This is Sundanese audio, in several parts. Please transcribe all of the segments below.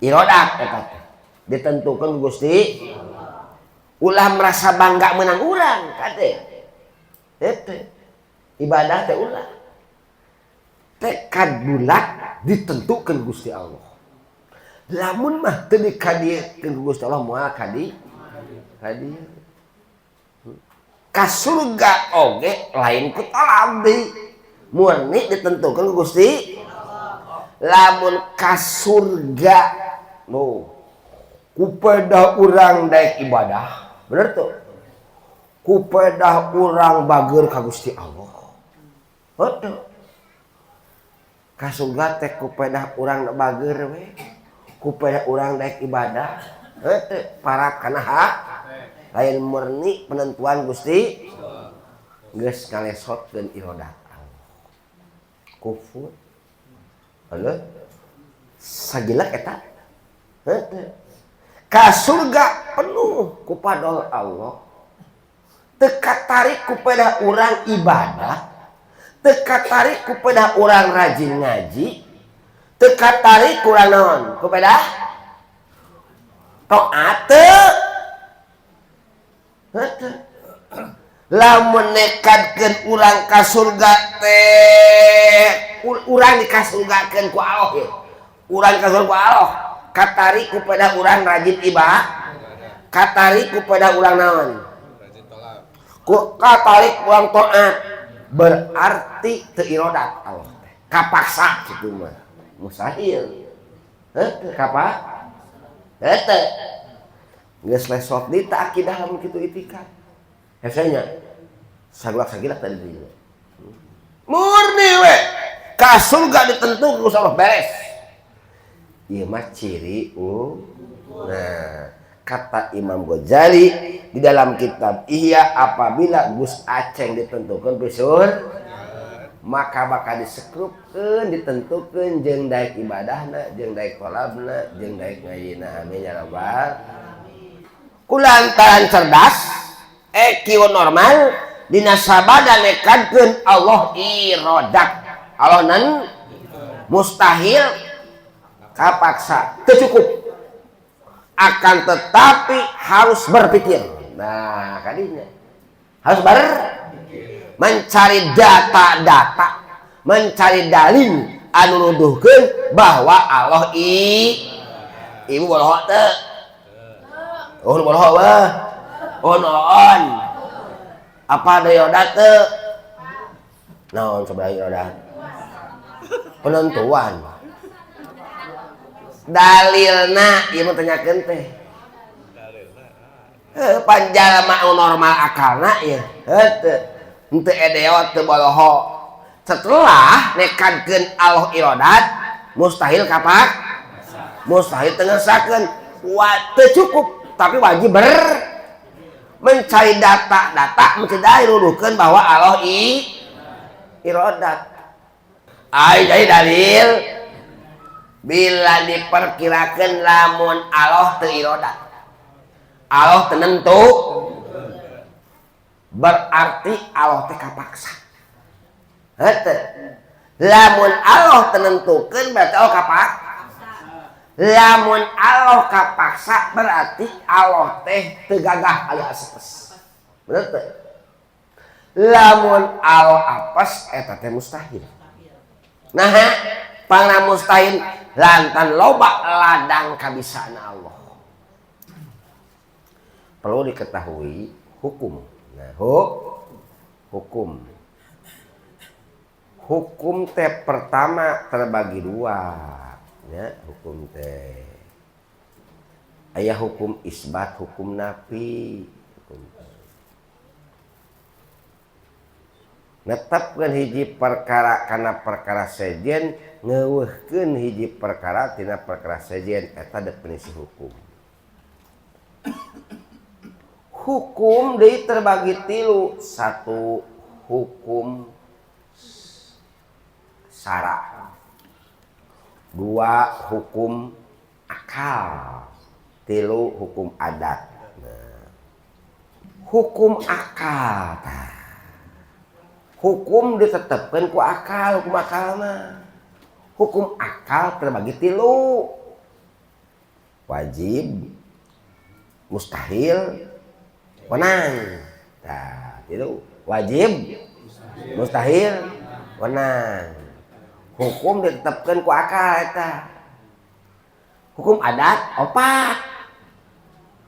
Irodat eta teh ditentukan ku Gusti. Ulah merasa bangga menang urang kade. Eta ibadah teh ulah. Tekad bulat ditentukan Gusti Allah. Lamun mah teu dikadiekeun ku Gusti Allah moal kadi kadieu. Ka surga oge lain ku tolab deui. Murni ditentukan ku Gusti. Lamun ka surga nu kupedah urang daek ibadah, bener tuh? Kupedah urang bager ka Gusti Allah. Betul. Ka surga teh kupedah urang bager we. Kupedah urang daek ibadah. Heuh, parab kana hak. Lain murni penentuan Gusti. Geus ngalesotkeun irodat Allah. Kufur. Halo? Sagilak eta. Heuh. Ka surga penuh ku padol Allah. Teu katarik kupedah urang ibadah, teu katarik kupedah urang rajin ngaji, teu katarik kurang naon kupedah taat teu. Heuh. Lamun nekadkeun urang ka surga teh urang dikasurgakeun ku Allah ye. Urang ka surga ku Allah katarik kupedah urang rajin ibadah, katarik kupedah urang naon Rajin tolak. Ku katarik urang taat, berarti teu irodat Allah teh kapaksa kitu mah mustahil. Heuh, kapa heuh geus lesot di tak akidah lamun kitu itikad hesenya sagulak-sagilak tadi dinya murni we ka surga ditentu ku Allah beres. Ieu mah ciri nah, kata Imam Ghazali di dalam kitab Ihya, apabila Gus Aceng ditentukan pisur maka bakal disekrupkeun ditentukeun jeung daek ibadahna, jeung daek tolabna, jeung daek ngajina. Amin ya rabbal. Kulantaran cerdas EQ normal dina sabada nekadkeun Allah irodat, Allah nan mustahil kapaksa, teu cukup, akan tetapi harus berpikir. Nah, kadinya harus mencari data-data, mencari dalil anu nuduhkeun bahwa Allah ibu bodoh teu. Oh, nu bodoh wah. Oh, naon apa ada irodat teu? Naon sebenarnya irodat? Penentuan. Dalilna ieu mah tanyakeun teh. Heuh, panjalma anu normal akalna ieu. Heuh teu. Henteu edeot, teu boloho. Setelah nekadkeun Allah irodat, mustahil kapak mustahil teu ngersakeun. Wa teu cukup, tapi wajib mencari data-data, mencari dalil nuduhkeun bahwa Allah irodat. Ai jadi dalil bila diperkirakan lamun Allah teu irodat, Allah tenentu, berarti Allah teh kapaksa. Heuh. Lamun Allah tenentukeun berarti Allah kapaksa. Lamun Allah kapaksa berarti Allah teh teu gagah aya apes. Bener teu? Lamun Allah apes eta teh mustahil. Nah, pangna mustahil lantan loba ladang kabisaan Allah. Perlu diketahui hukum. Nah, hukum. Hukum teh pertama terbagi dua, ya, hukum teh. Aya hukum isbat, hukum nafi. Hukum teh. Netepkeun hiji perkara kana perkara sejen, ngeuweuhkeun hiji perkara tina perkara sejen, eta definisi hukum. Hukum deui terbagi tilu. Satu, hukum sara. Dua, hukum akal. Tilu, hukum adat. Nah, hukum akal tah. Hukum ditetapkan ku akal, hukum akal mah. Hukum akal terbagi tilu. Wajib, mustahil, wenang. Nah, itu wajib, mustahil, wenang. Hukum ditetapkan ku akal eta. Hukum adat opat.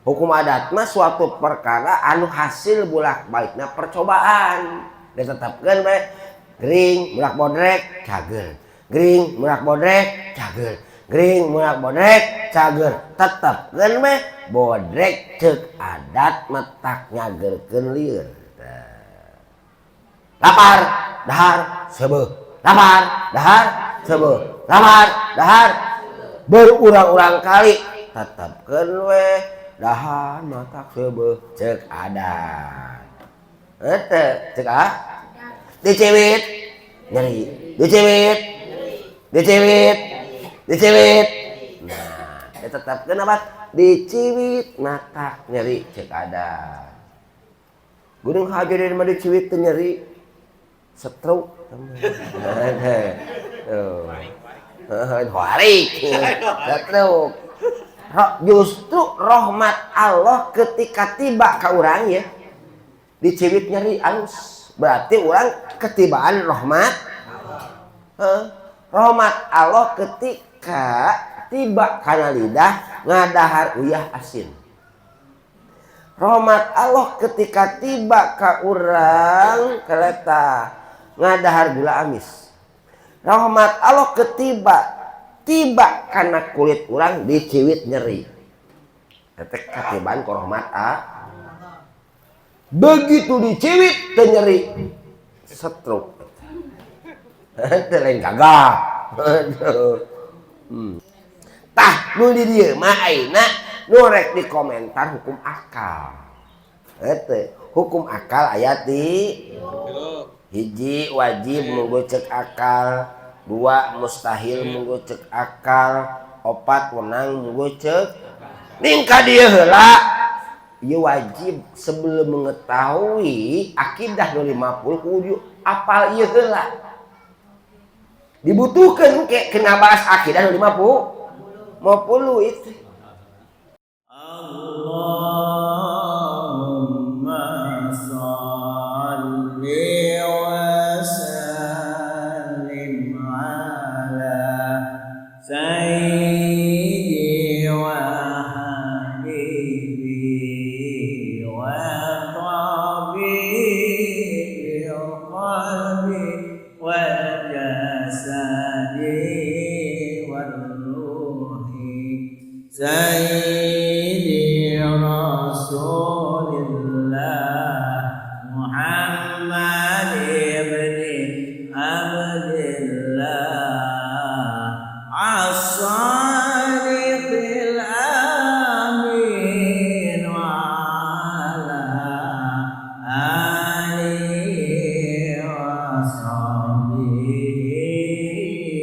Hukum adat mah suatu perkara anu hasil bolak-balikna percobaan. Ditetapkan bae gering mulak bodrek cager. Gering mulak bodrek cager. Gering mulak bodrek cager. Tetepkeun bae bodrek ceuk adat matak nyagerkeun lieur. Lapar dahar seubeuh. Lapar dahar seubeuh. Lapar dahar berulang-ulang kali tetepkeun we dahar matak seubeuh ceuk adat. Henteu ceuk ah diciwit nyeri, diciwit, diciwit, diciwit. Nah, ditetapkeun apa? Diciwit matak nyeri ceuk adat. Gunung haja di mah diciwit teu nyeri. Stroke. Tuh. Warik. Stroke. Justru rahmat Allah ketika tiba ke urang ya diciwit nyeri alus. Berarti orang ketibaan rahmat. Rahmat Allah ketika tiba kana lidah ngadahar uyah asin. Rahmat Allah ketika tiba ka urang keleta ngadahar gula amis. Rahmat Allah ketiba tiba kana kulit urang diciwit nyeri. Eta katibaan ku rahmat Allah. Begitu diciwit teu nyeri. Stroke. Teu lain gagah. Tah nu di dieu mah ayeuna nu rek dikomentar hukum akal. Eta hukum akal aya ti hiji wajib munggu cek akal, dua mustahil munggu cek akal, opat wenang munggu cek. Ning ka dieu heula ieu wajib sebelum mengetahui akidah nu 50 kudu apal ieu heula. Dibutuhkeun ke kena bahas akidah nu 50 50 itu. Allahumma shalli wa sallim ala sayyidi wa habibi wa tabibi qalbi wal jasadi wal ruhi sayyidi Rasulillah Muhammad ibn Abdillah as-sadiqil amin wa ala alihi wa sahbihi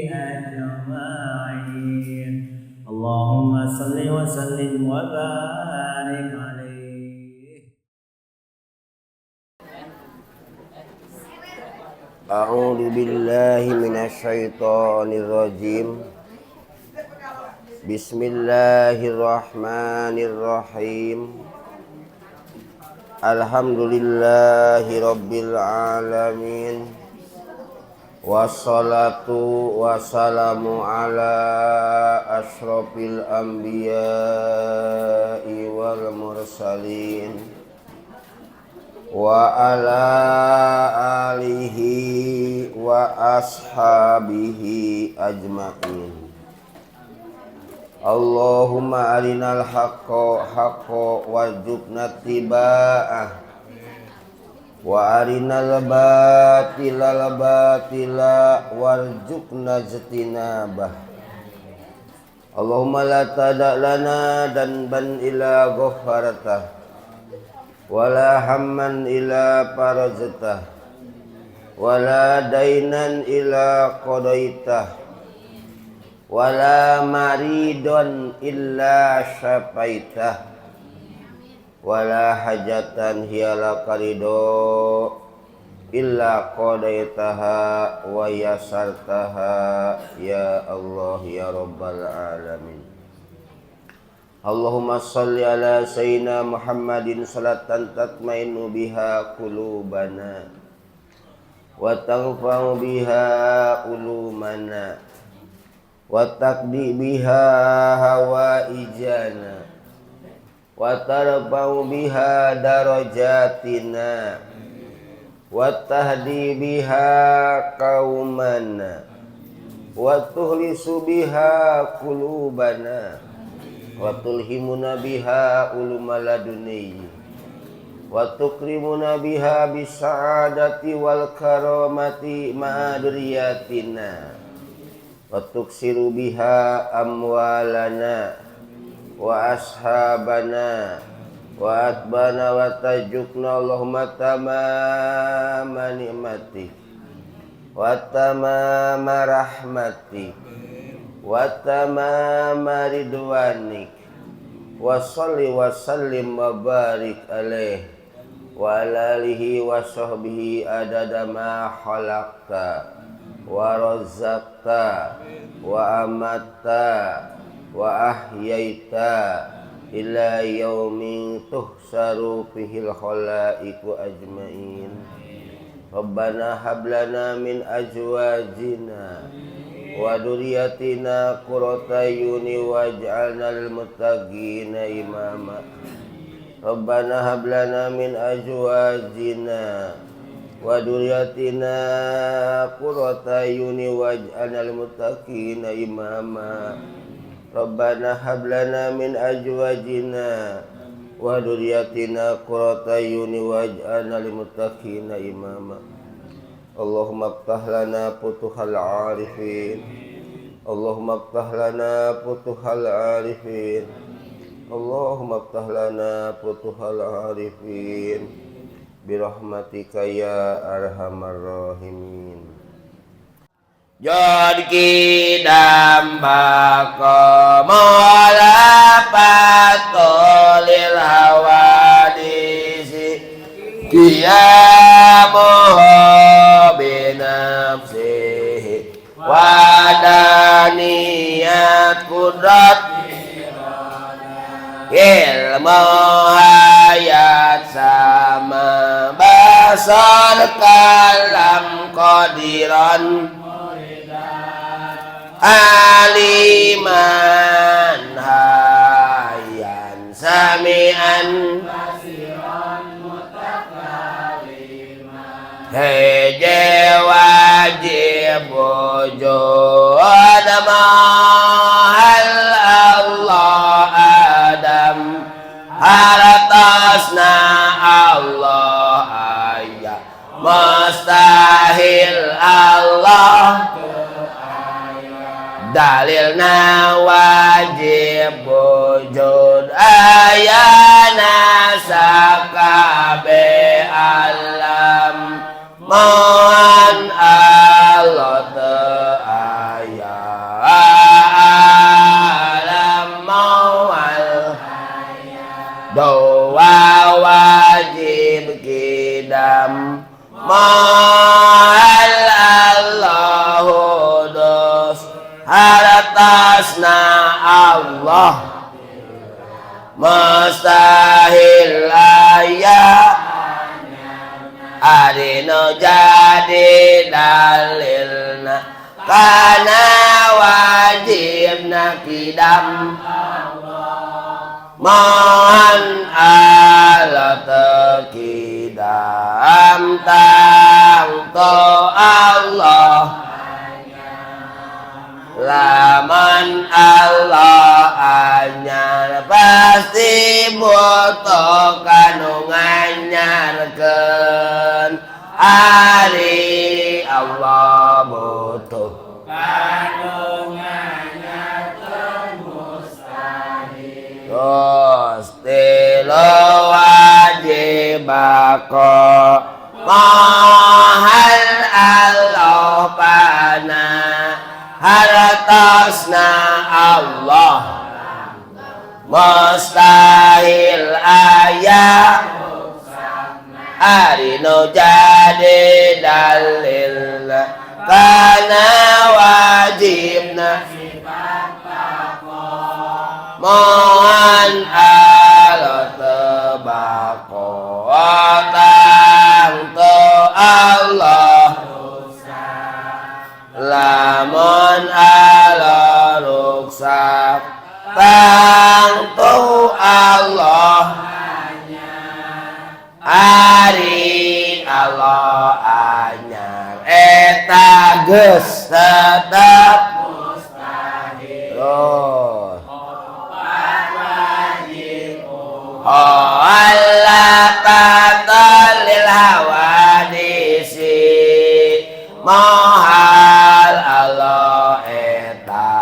ajma'in. Allahumma salli wa sallim wa barik alaihi. A'udzu billahi minasyaitonir rajim. Bismillahirrahmanirrahim. Alhamdulillahi rabbil alamin. Wassalatu wassalamu ala asyrafil anbiya'i wal mursalin wa ala alihi wa ashabihi ajmain. Allahumma arinal haqqa haqqa warzuqna ittiba'ah wa arinal batila batila warzuqna ijtinabah. Allahumma la tada' lana danban illa ghaffartah wala hamman illa farajtah wala dainan illa qadaitah wala maridon illa syafaitah wala hajatan hiya laka ridho illa qadaitaha wa yasartaha ya Allah ya Rabbal alamin. Allahumma shalli ala sayyidina Muhammadin salatan tatmainnu biha qulubana wa taghfaru biha ulumana wa taqdi biha hawaijana wa tarfa'u biha darajatina wa tahdi biha qaumana wa tuhlisu biha qulubana wa tulhimuna biha ulumal ladunni wa tukrimuna biha bisa'adati wal karamati ma'adriyatina wa tuksiru biha amwalana wa ashabana wa atbana wa tajukna Allahumma tamama ni'mati wa tamama rahmati wa tamama ridwanik wa salli wa sallim wa barik alaih wa ala alihi wa sahbihi adada ma khalaqta wa razaqta wa amatta wa ahyaita ila yaumin tuhsaru fihil khalaiqu ajmain. Rabbana hab lana min azwajina wa dzurriyyatina qurrata a'yuni waj'alna lil muttaqina imama. Rabbana hab lana min azwajina wa dzurriyyatina qurrata a'yuni waj'alna lil muttaqina imama. Rabbana hab lana min azwajina wa dzurriyyatina qurrata a'yuni waj'alna lil muttaqina imama. Allahumma aftah lana futuhal arifin. Allahumma aftah lana futuhal arifin. Allahumma aftah lana futuhal arifin. Birahmatika ya arhamar rahimin. Jod kidam bako molapatolil hawadisi kiyamuhu binafsihi wadaniyat kudrat ilmu hayat sama basar kalam qadiran aliman hayyan sami'an basiran mutakaliman. Heje wajib wujud mahal Allah Adam hartasna Allah ayah mustahil Allah dalilna wajib wujud ayana sakabe alam mohon Allah aya alam moal doa wajib kidam mahal Allah dos hartasna Allah mustahil aya arino jadi dalilna kana wajibna kidam mohon Allah kidam tangto Allah laman Allah anyar pasti butuh kanu nganyarkeun ari Allah butuh kanu nganyarkeun mustahil. Gusti lo wajib bako mahal Allah pana hartasna Allah mustahil aya arino jadi dalil kana wajibna Mohan Allah teu bako tangtu Allah lamun Allah ruksak tangtu Allah ari Allah anyar eta geus tetep mustahil. Terus. Opat wajib. Mukhalafatul lil hawadisi mahal Allah eta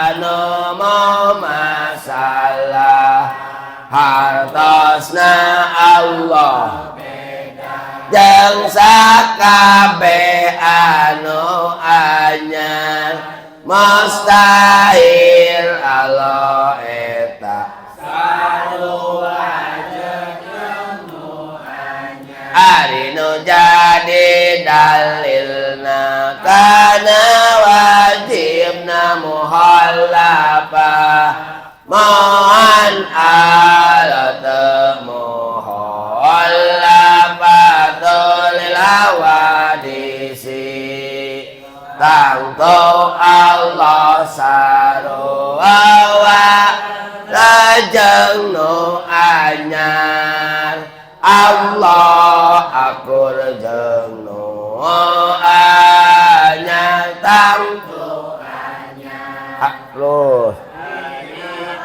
anu masalah hartosna Allah jeung sakabeh anu anyar mustahil Allah eta sarua jeung nu anyar. Ari nu jadi dalilna kana wajibna muhalafah mohan Allah teu mukhalafatul lil hawadisi tangtu Allah sarua jeung nu anyar Allah akur jeung nu anyar tangtu anyar. Terus.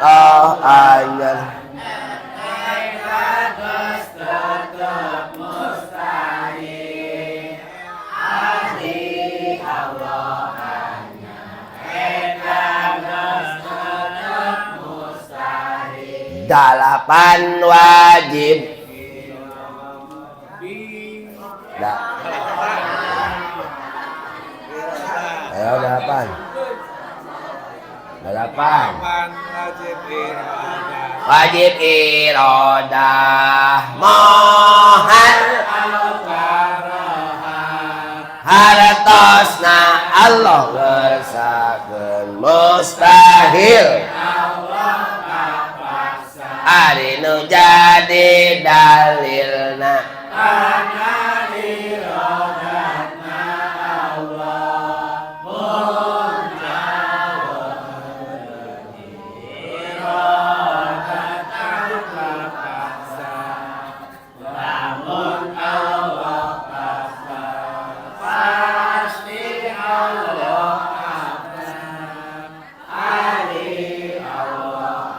Oh, anyar. Eta geus tetep mustahil ari Allah anyar eta geus tetep mustahil. 8 wajib. Dah. Ayo 8. 8. Wajib iradah. Wajib iradah. Mohon hartosna Allah ngersakeun mustahil. Allah kapaksa. Ari nu jadi dalilna kana irodatna Allah mun jauh irodat kapaksa lamun Allah paksa pasti Allah azab ari Allah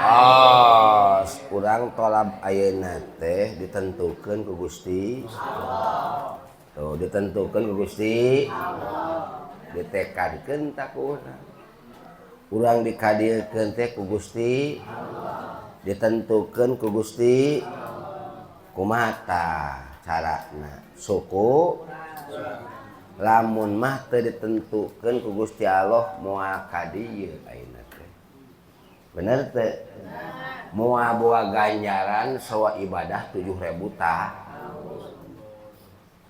Oh, urang tolab ayeuna teh ditentukeun ku Gusti Allah. Tuh ditentukeun ku Gusti Allah. Ditekadkeun tak ku urang. Urang dikadilkeun teh ku Gusti Allah. Ditentukeun ku Gusti Allah. Kumaha tah carana? Suku lamun mah teu ditentukeun ku Gusti Allah moal ka dieu ayeuna teh. Bener teu? Moal boga ganjaran sawa ibadah 7.000 tah.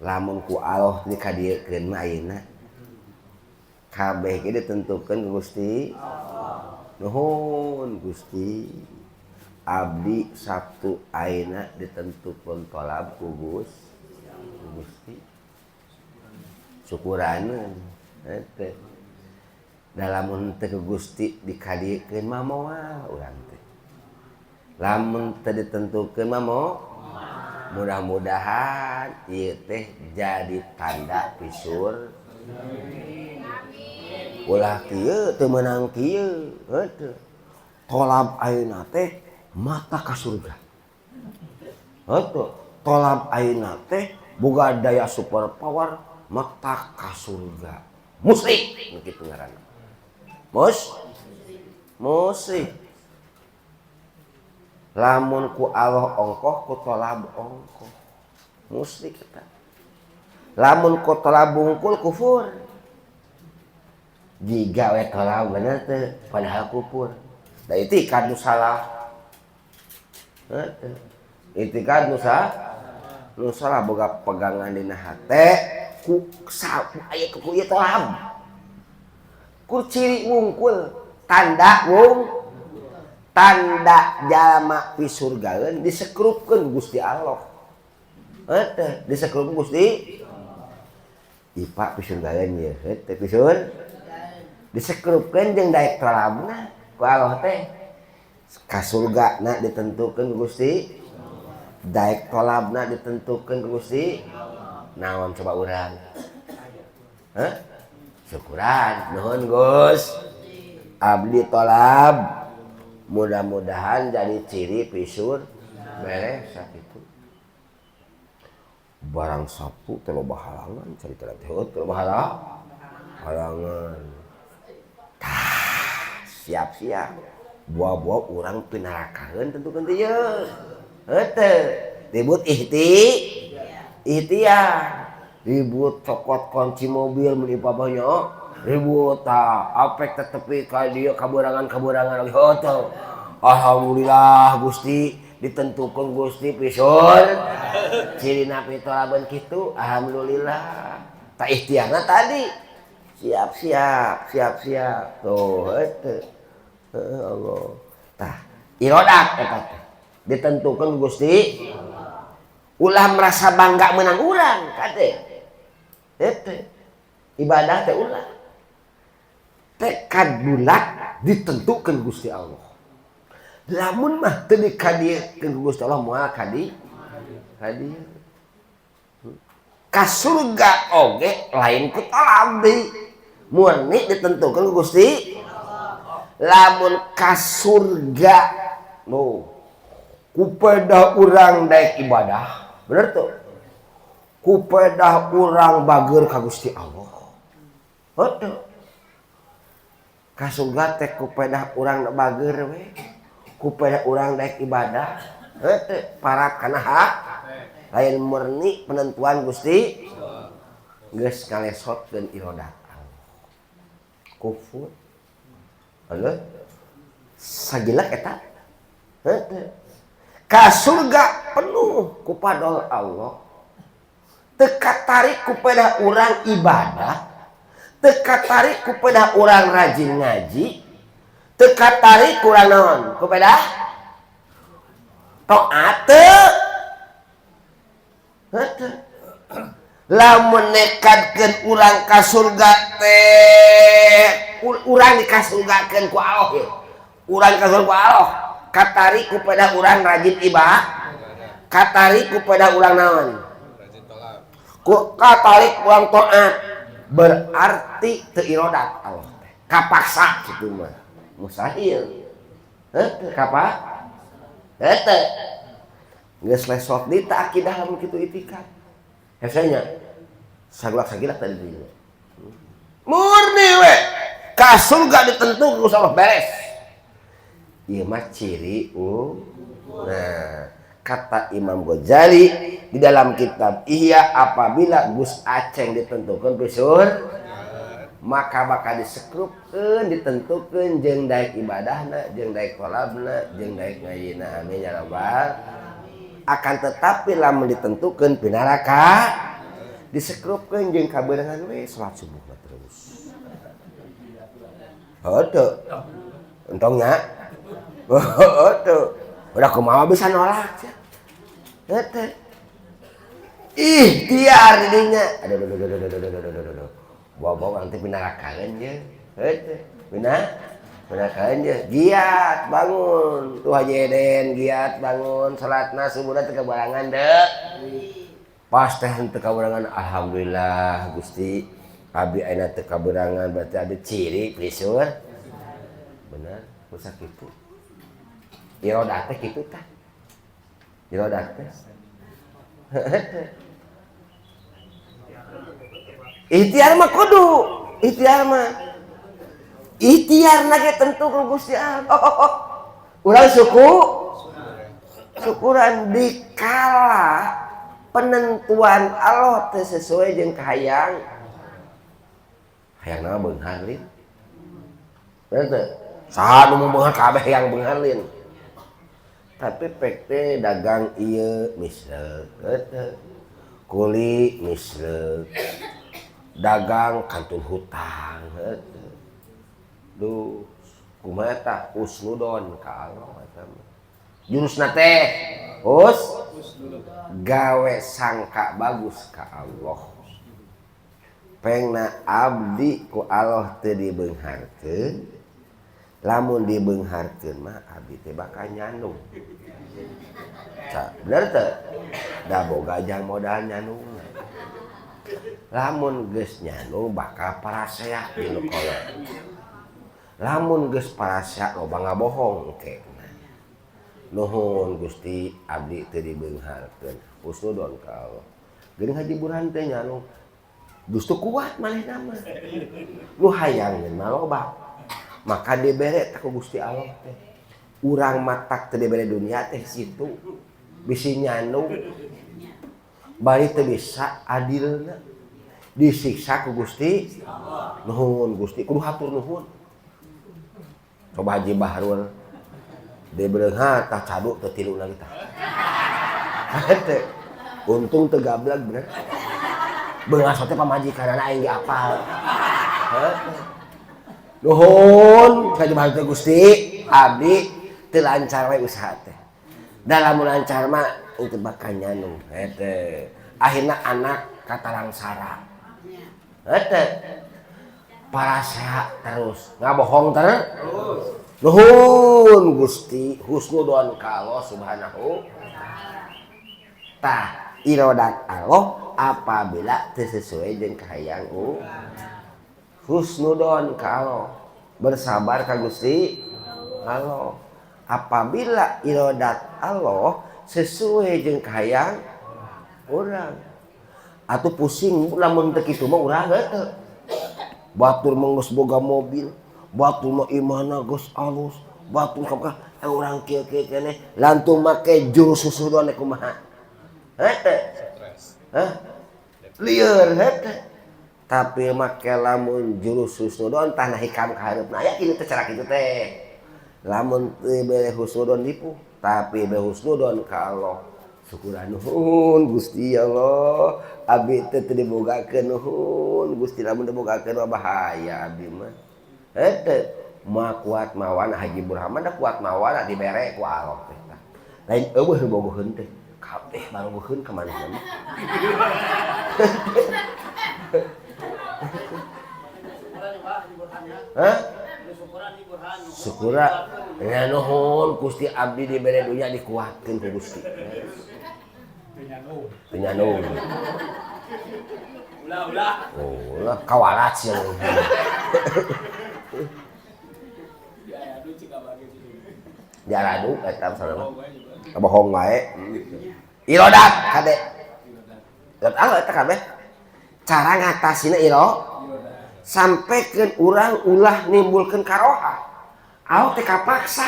Lamun ku Allah dikadiekeun mah ayeuna kabeh ge ditentukeun ku Gusti Allah. Nuhun Gusti. Abdi Sabtu ayeuna ditentukeun tolab ku Gusti. Syukuraneun henteu. Da lamun teu ku Gusti dikadiekeun mah moal urang teh. Lamun teu ditentukeun mah mudah-mudahan ieu teh jadi tanda pisur. Ulah kieu teu meunang kieu henteu. Tolab ayeuna teh mata ka surga. Henteu, tolab ayeuna teh boga daya super power mata ka surga. Musyrik nu kitu ngaranna. Musyrik. Lamun ku Allah ongkoh ku tolab ongkoh. Musyrik eta. Lamun ku tolab bungkul kufur. Jiga we tolab bener teu padahal kufur. Da itikad nu salah. Heuh. Itikad nu salah boga pegangan dina hate. ku aya ku ieu tolab. Ku ciri wungkul tanda wung tanda jalma pisurgaeun disekrupkeun Gusti Allah. Heuh, disekrupkeun Gusti Ipa pisurgaeun ye, heuh pisur disekrupkeun jeung daek tolabna ku Allah teh. Ka surgana ditentukeun Gusti, daek tolabna ditentukeun Gusti. Naon coba urang? Hah? Syukuran, nuhun Gus. Abdi tolab mudah-mudahan jadi ciri pisur beres sakitu. Barang sapu teh loba halangan carita teh loba halangan. Tah, siap-siap. Buah-buah urang pinarakaeun tentukeun teh ieu. Heuh, ribut ikhtiar. Ribut cokot kunci mobil mun ipabahnya ribut tah apek tetepi ka dieu kaberangan-kaberangan lagi heuh. Alhamdulillah Gusti ditentukeun Gusti pisur cirina pitolabeun kitu alhamdulillah. Tah ikhtiarna tadi siap-siap siap-siap tuh heuh. Heeh Allah. Tah irodat eta teh ditentukeun Gusti. Ulah merasa bangga menang urang kade. Eta ibadah teh ulah. Tekad bulat ditentukeun Gusti Allah. Lamun mah teu dikadiekeun Gusti Allah moal kadi kadieu. Ka surga oge lain ku tolab deui. Murni ditentukeun Gusti. Lamun ka surga nu kupedah urang daek ibadah, bener tuh? Kupedah urang bager ka Gusti Allah. Heuh. Ka surga teh kupedah urang bager we. Kupedah urang daek ibadah, heuh parat kana hak. Lain murni penentuan Gusti. Geus ngalesotkeun irodat Allah. Kufur. Heuh. Sagilak eta. Heuh. Ka surga penuh ku padol Allah. Teu katarik kupedah urang ibadah, teu katarik kupedah urang rajin ngaji, teu katarik kurang naon kupedah taat teu. Heuh. Lamun nekadkeun urang ka surga teh urang dikasurgakeun ku Allah ye. Urang kasurga ku Allah, katarik kupedah urang rajin ibadah, katarik kupedah urang naon? Ku katarik urang taat, berarti teu irodat Allah teh. Kapaksa kitu mah. Mustahil. Heuh, kapa? Heuh. Geus lesot di teh akidah lamun kitu itikad. Hesenya sagulak-sagilak tadi dinya. Murni we. Ka surga ditentukeun ku Allah beres. Ieu mah ciri Nah, kata Imam Ghazali di dalam kitab Ihya, apabila Gus Aceng ditentukan pisur maka bakal disekrupkeun ditentukeun jeung daek ibadahna, jeung daek tolabna, jeung daek ngajina. Amin ya rabbal. Akan tetapi lamun ditentukeun pinaraka disekrupkeun jeung kabeunangan we salat subuh mah terus. Heuh. Entongnya. Heuh. Udah kumaha bisa nolak sia. Heuh. Ikhtiar didinya. Aduh aduh aduh aduh aduh aduh aduh aduh. Bawa-bawa nanti pinarakaeun ye. Heuh. Pinarakaeun ye. Giat bangun. Tuh Haji Eden giat bangun salatna subuhna teu kabarangan deuk. Pas teh teu kabarangan alhamdulillah Gusti abdi ayeuna teu kabarangan berarti abdi ciri pisur. Bener, kusa kitu. Irodat teh kitu tah. Irodat teh. Ikhtiar mah kudu, ikhtiar mah. Ikhtiar na ge tentu ku Gusti Allah. Oh. Urang syukuran dikala penentuan Allah teh sesuai jeung kahayang. Hayang nama beunghar lin. Bener teu? Saha nu beunghar kabeh hayang beunghar lin. Tapi pek teh dagang ieu misrek heuh. Kuli misleuk. Dagang kantun hutang heuh. Duh, kumaha eta husnudon ka Allah eta mah. Jurusna teh hus gawe sangka bagus ka Allah. Pengna abdi ku Allah teu dibeungharkeun, lamun dibeungharkeun mah abdi teh bakal nyandung. Bener teu? Da boga jang modal nyandungna. Lamun geus nyandung bakal parasea di nu kolot. Lamun geus parasea loba ngabohong engkena. Nuhun Gusti abdi teu dibeungharkeun. Husnudon ka Allah. Geuning Haji Burhan teh nyandung justru kuat manehna mah. Nu hayangeun mah loba. Maka dibere teh ku Gusti Allah teh. Urang matak teu dibere dunia teh situ. Bisi nyandung. Bari teu bisa adilna. Disiksa ku Gusti. Nuhun Gusti, kudu hatur nuhun. Coba Haji Bahrul dibereungha tah cadu teu tilu lagi tah. Teu. Untung teu gableg bener. Beungas teh pamajikanana aing ge apal. Nuhun ka Haji Bahrul teh Gusti, abdi teu lancar we usaha teh. Da lamun lancar mah teu bakal nyandung hete. Akhirna anak katalangsara. Hete. Parasea terus ngabohong terus. Nuhun Gusti, husnudon ka Allah Subhanahu. Tah irodat Allah apabila teu sesuai jeung kahayang husnudon ka Allah, bersabar ka Gusti Allah. Apabila irodat Allah sesuai jeung kahayang urang, atuh pusing lamun teu kitu mah urang heueuh. Batur mah geus boga mobil, batur mah imahna geus alus, batur ka urang kieu-kieu keneh, lantung make jurus husnudon teh kumaha? Heueuh. Hah? Lieur heueuh. Tapi make lamun jurus husnudon tah hikam ka hareupna aya kitu teh cara kitu teh. Lamun teu bere husnudon nipu, tapi bere husnudon ka Allah. Syukuran nuhun Gusti ya Allah, abdi teh teu dibogakeun nuhun Gusti, lamun dibogakeun mah bahaya abdi mah. Heueuh, moal kuat mawana Haji Burhan da kuat mawana dibere ku Allah teh tah. Lain eueuh bogoheun teh, kabeh barogoheun ka manehna mah. Hah? Syukura ya nuhun Gusti abdi dibere dunya dikuatkeun ku Gusti. Teu nyandung. Ulah-ulah. Ulah kawalat sia. Diaradu eta salah. Bohong wae. Irodat kade. Irodat Allah eta kabeh. Cara ngatasina iro sampaikan urang ulah nimbulkeun karoha. Aw teh kapaksa.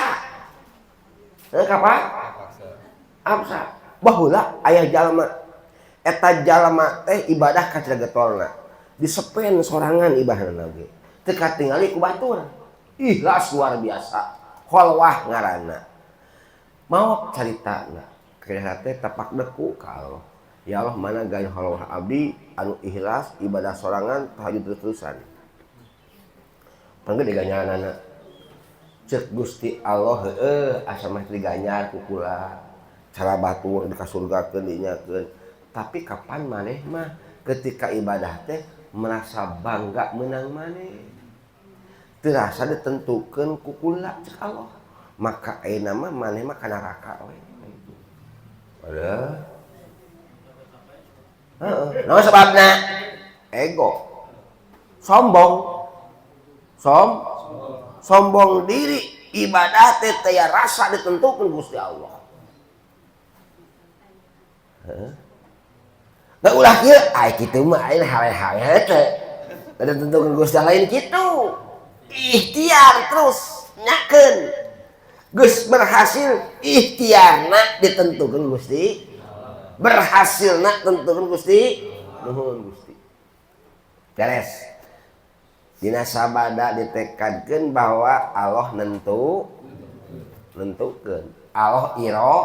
Heuh kapaksa. Baheula aya jalma. Eta jalma teh ibadah ka getolna. Disepen sorangan ibadahna ge. Teu katingali ku batur. Ikhlas luar biasa. Kholwah ngaranna. Maot caritana. Kedah teh tapak deku ka Allah. Ya Allah mana gaya kholwah abdi anu ikhlas ibadah sorangan tahajud terus-terusan. Pangge diganyaranana. Ceuk Gusti Allah heueuh asa mah diganyar ku kula. Cara batur dikasurgakeun dinyakeun. Tapi kapan maneh mah ketika ibadah teh merasa bangga menang maneh. Terasa ditentukeun ku kula ceuk Allah. Maka ayeuna mah maneh mah ka neraka we. Aduh. Heeh, naon sebabna? Ego. Sombong. Sombong diri, ibadah teh teu rasa ditentukeun Gusti Allah. Heeh. Da ulah kieu, ai kitu mah aing hawe-hawe teh. Da ditentukeun Gusti Allah lain kitu. Ikhtiar terus nyakeun. Geus berhasil ikhtiarna ditentukeun Gusti. Berhasilna tentukeun Gusti. Nuhun Gusti. Beres. Dina sabada ditekadkeun bahwa Allah nentukeun. Allah iro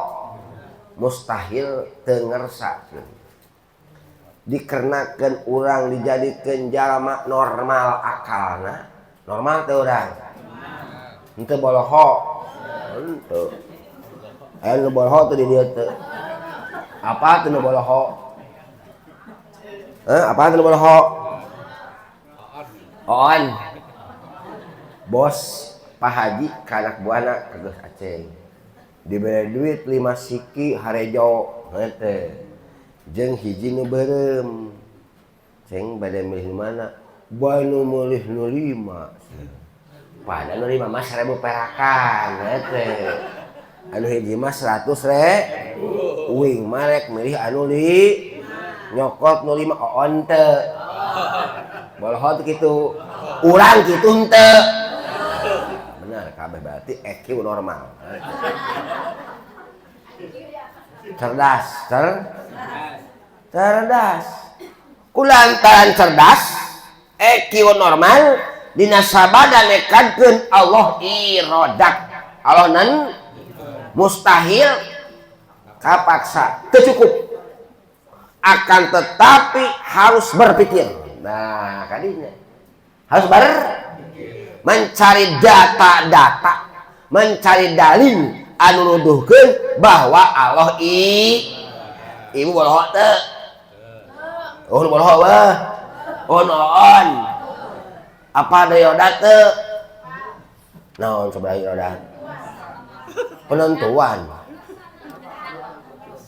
mustahil teu ngersakeun. Dikenakeun urang dijadikeun jalma normal akalna. Normal teh urang. Henteu boloho. Henteu. Aya nu boloho teh di dieu teh. Apa teh nu boloho? Heh, apa teh nu boloho? On. Bos Pak Haji ka anak buahna ka Gus Aceng. Dibere duit 5 siki harejo heuh teh. Jeung hiji nu beureum. Ceng bade milih nu mana? Bae nu meulih nu 5. Padahal nu 5 mah 1000 perakan heuh teh. Anu hiji mah 100 ribu. Uing mah rek milih anu li nyokot nu 5 oon teu. Boloho teh kitu. Urang kitu henteu. Benar kabeh berarti EQ normal. Cerdas, cerdas. Kulantaran cerdas, EQ normal dina sabada nekadkeun Allah irodat. Allah nan mustahil kapaksa, teu cukup. Akan tetapi harus berpikir. Nah, kadinya harus mencari data-data, mencari dalil anu nuduhkeun bahwa Allah ibu boloho teu. Oh, nu boloho weh. Oh, naon? Apa ada irodat teu? Naon sebenarnya irodat? Penentuan.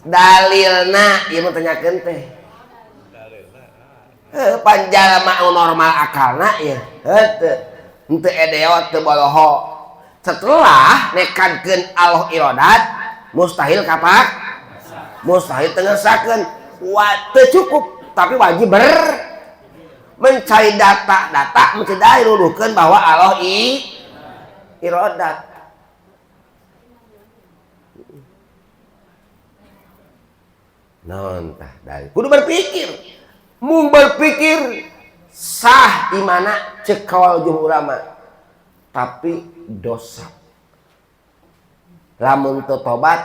Dalilna ieu mah tanyakeun teh. Heuh, panjalma anu normal akalna ieu. Heuh teu. Henteu edeot teu boloho. Setelah nekadkeun Allah irodat, mustahil kapak? Mustahil teu ngersakeun. Wa teu cukup, tapi wajib mencari data-data, mencari dalil nuduhkeun bahwa Allah irodat. Naon tah dalil? Kudu berpikir. Mung berpikir sah imana cek kaul jumhur ulama. Tapi dosa. Lamun teu tobat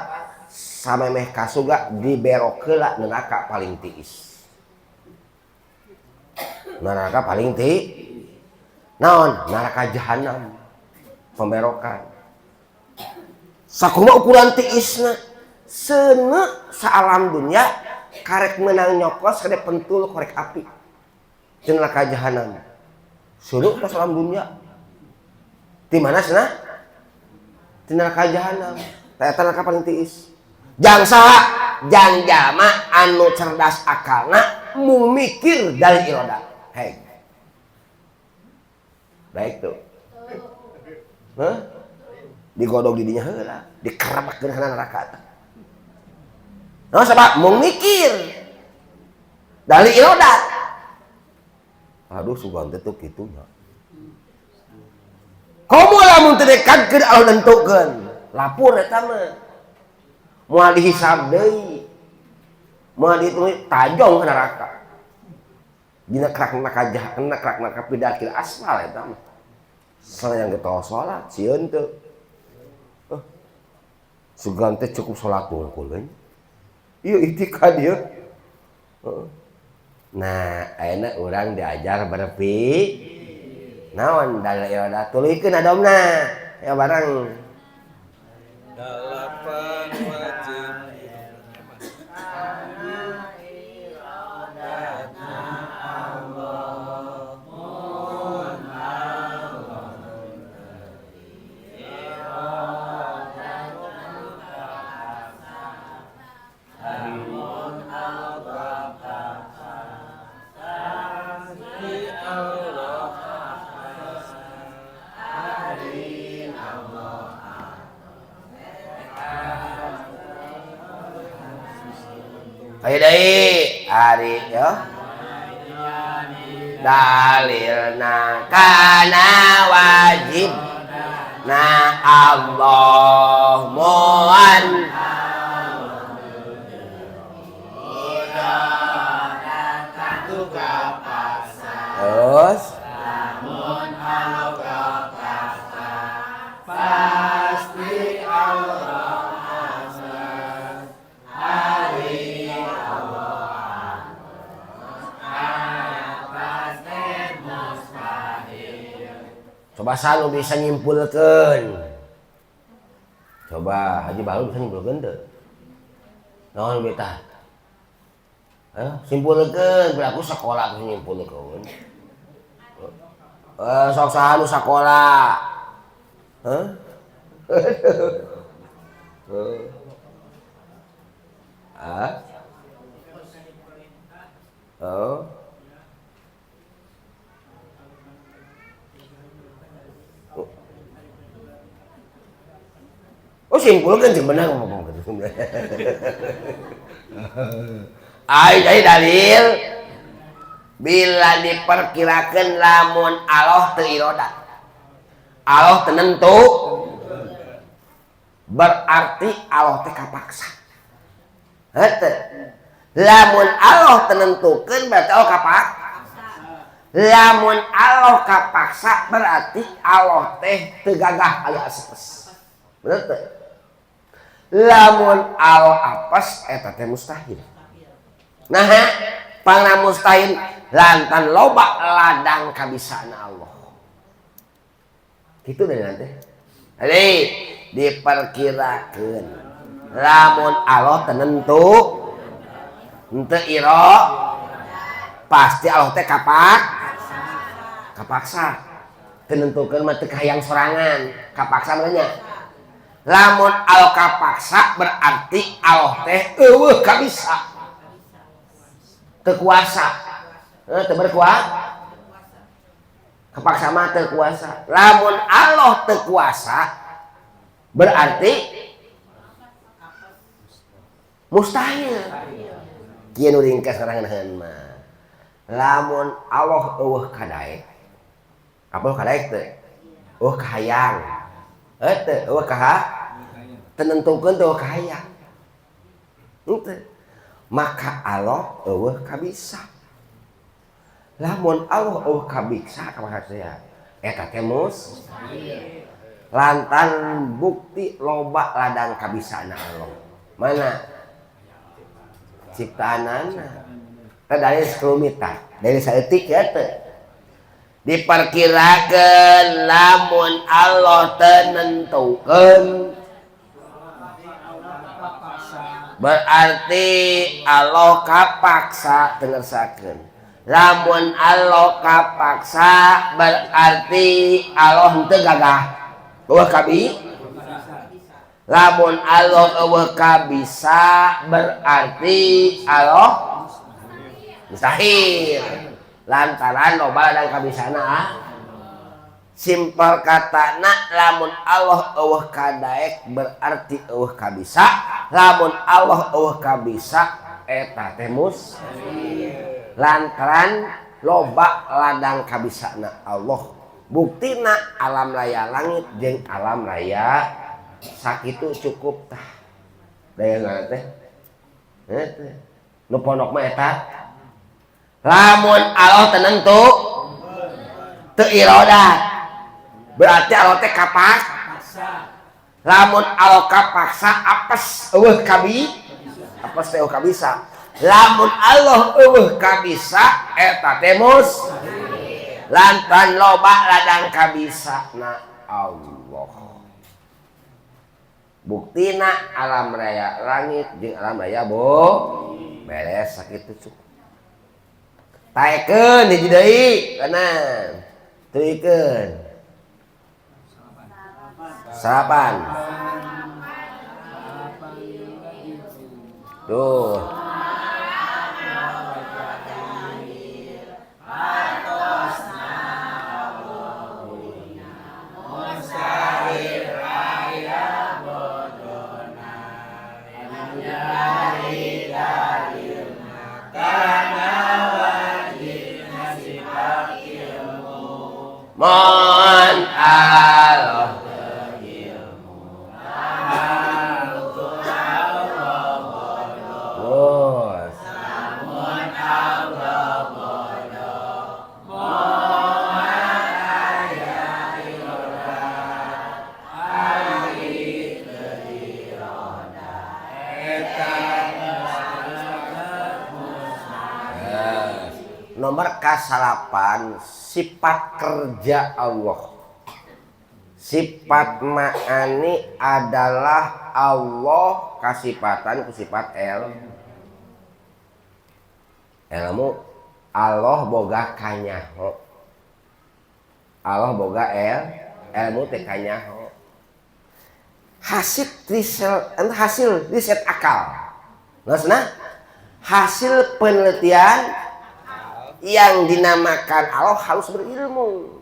samemeh kasuga diberok heula neraka paling tiis. Neraka paling naon? Neraka jahanam. Pemberokan. Sakumaha ukuran tiisna? Seuneu saalam dunya karek meunang nyokos kade pentul korek api. Di neraka jahanam. Seuneu ka alam dunya. Di mana cenah? Di neraka jahanam. Eta neraka paling tiis. Jang saha? Jang jalma anu cerdas akalna mung mikir dari irodat. Hei. Baik tuh. Hah? Digodog di dinya heula, dikerebekkeun kana neraka teh. Nah, sebab mung mikir dari irodat. Aduh, sugan teh tuh kitu nya. Komo lamun teu dekadkeun Allah nentukeun. Lapor eta mah. Moal dihisab deui. Moal dihitung tajong ka neraka. Dina kerak neraka jahanam, kerak neraka pidakil asfal eta mah. Sanajan getol salat sieun teu. Sugan teh cukup salat wungkul we. Ieu itikad ieu. Nah, ayeuna urang diajar berpikir. Naon dalil irodat tuluykeun adomna. Ya bareng. Dalapan wajib Ayo deui ari yo. Dalilna kana wajib na Allah moan terus pasti Allah azan hari Allah. Coba sanu bisa nyimpulkeun. Coba Haji Balu bisa nyimpulkeun teu? Naon beta? Simpulkeun, berarti sekolah aku nyimpulkeun. Sok saha nu sakola? Hah? Ah? Oh. Oh simpulkan sih benar ngomong gitu. Ay, jadi dalil bila diperkirakan lamun Allah teu irodat, Allah tenentu, berarti Allah teh kapaksa. Heuh. Lamun Allah tenentukeun berarti Allah kapaksa. Lamun Allah kapaksa berarti Allah teh teu gagah alias apes. Bener teu? Lamun Allah apes eta teh mustahil. Nah, pangna mustahil lantan loba ladang kabisana Allah. Kitu deui nanti. Jadi diperkirakeun lamun Allah tenentu henteu iro pasti Allah teh kapaksa. Tenentukeun mah teu kahayang sorangan, kapaksa mah nya. Lamun Allah kapaksa berarti Allah teh eueuh kabisa. Teu kuasa. Teu berkuasa. Kapaksa mah teu kuasa. Lamun Allah teu kuasa berarti mustahil. Kieu nu ringkas ngarangan mah. Lamun Allah eueuh kadaek. Apa kadaek teh? Eueuh kahayang. Teu eueuh kaha? Tenentukeun teu kahayang. Henteu. Maka Allah eueuh kabisa. Lamun Allah eueuh kabisa kumaha teh? Eta teh mustahil. Lantan bukti loba ladang kabisana Allah. Mana? Ciptaanana. Teh dalil sekelumita, dalil saeutik ya teh. Diperkirakeun lamun Allah tenentukeun berarti Allah kapaksa teu ngersakeun. Lamun Allah kapaksa berarti Allah henteu gagah. Eueuh kabi? Lamun Allah eueuh kabisa berarti Allah mustahil. Lantaran loba ladang kabisana. Simpel katana lamun Allah eueuh kadaek berarti eueuh kabisa. Lamun Allah eueuh kabisa eta teh mustahil. Lantaran loba ladang kabisana Allah. Buktina alam raya langit jeung alam raya sakitu cukup tah. Daya teh. Heuh. Nu pondok mah eta. Lamun Allah tenentu teu irodat. Berarti Allah teh kapaksa. Lamun Allah kapaksa apes eueuh kabi, apes teh eueuh kabisa. Lamun Allah eueuh kabisa eta teh mustahil. Lantan loba ladang kabisana Allah. Buktina alam raya langit jeung alam raya bo beres sakitu cukup. Taekeun hiji deui kanan. Teuikeun. Salapan. Tuh. Mon Allah ilmu Allah bodoh. Namun Allah bodoh. Moal aya irodat ari teu irodat eta mustahil. Nomor kasalapan sifat kerja Allah. Sifat ma'ani adalah Allah kasifatan ku sifat ilmu. Allah boga kanyaho. Allah boga ilmu teh kanyaho. Hasil riset akal. Maksudna hasil penelitian yang dinamakan Allah harus berilmu.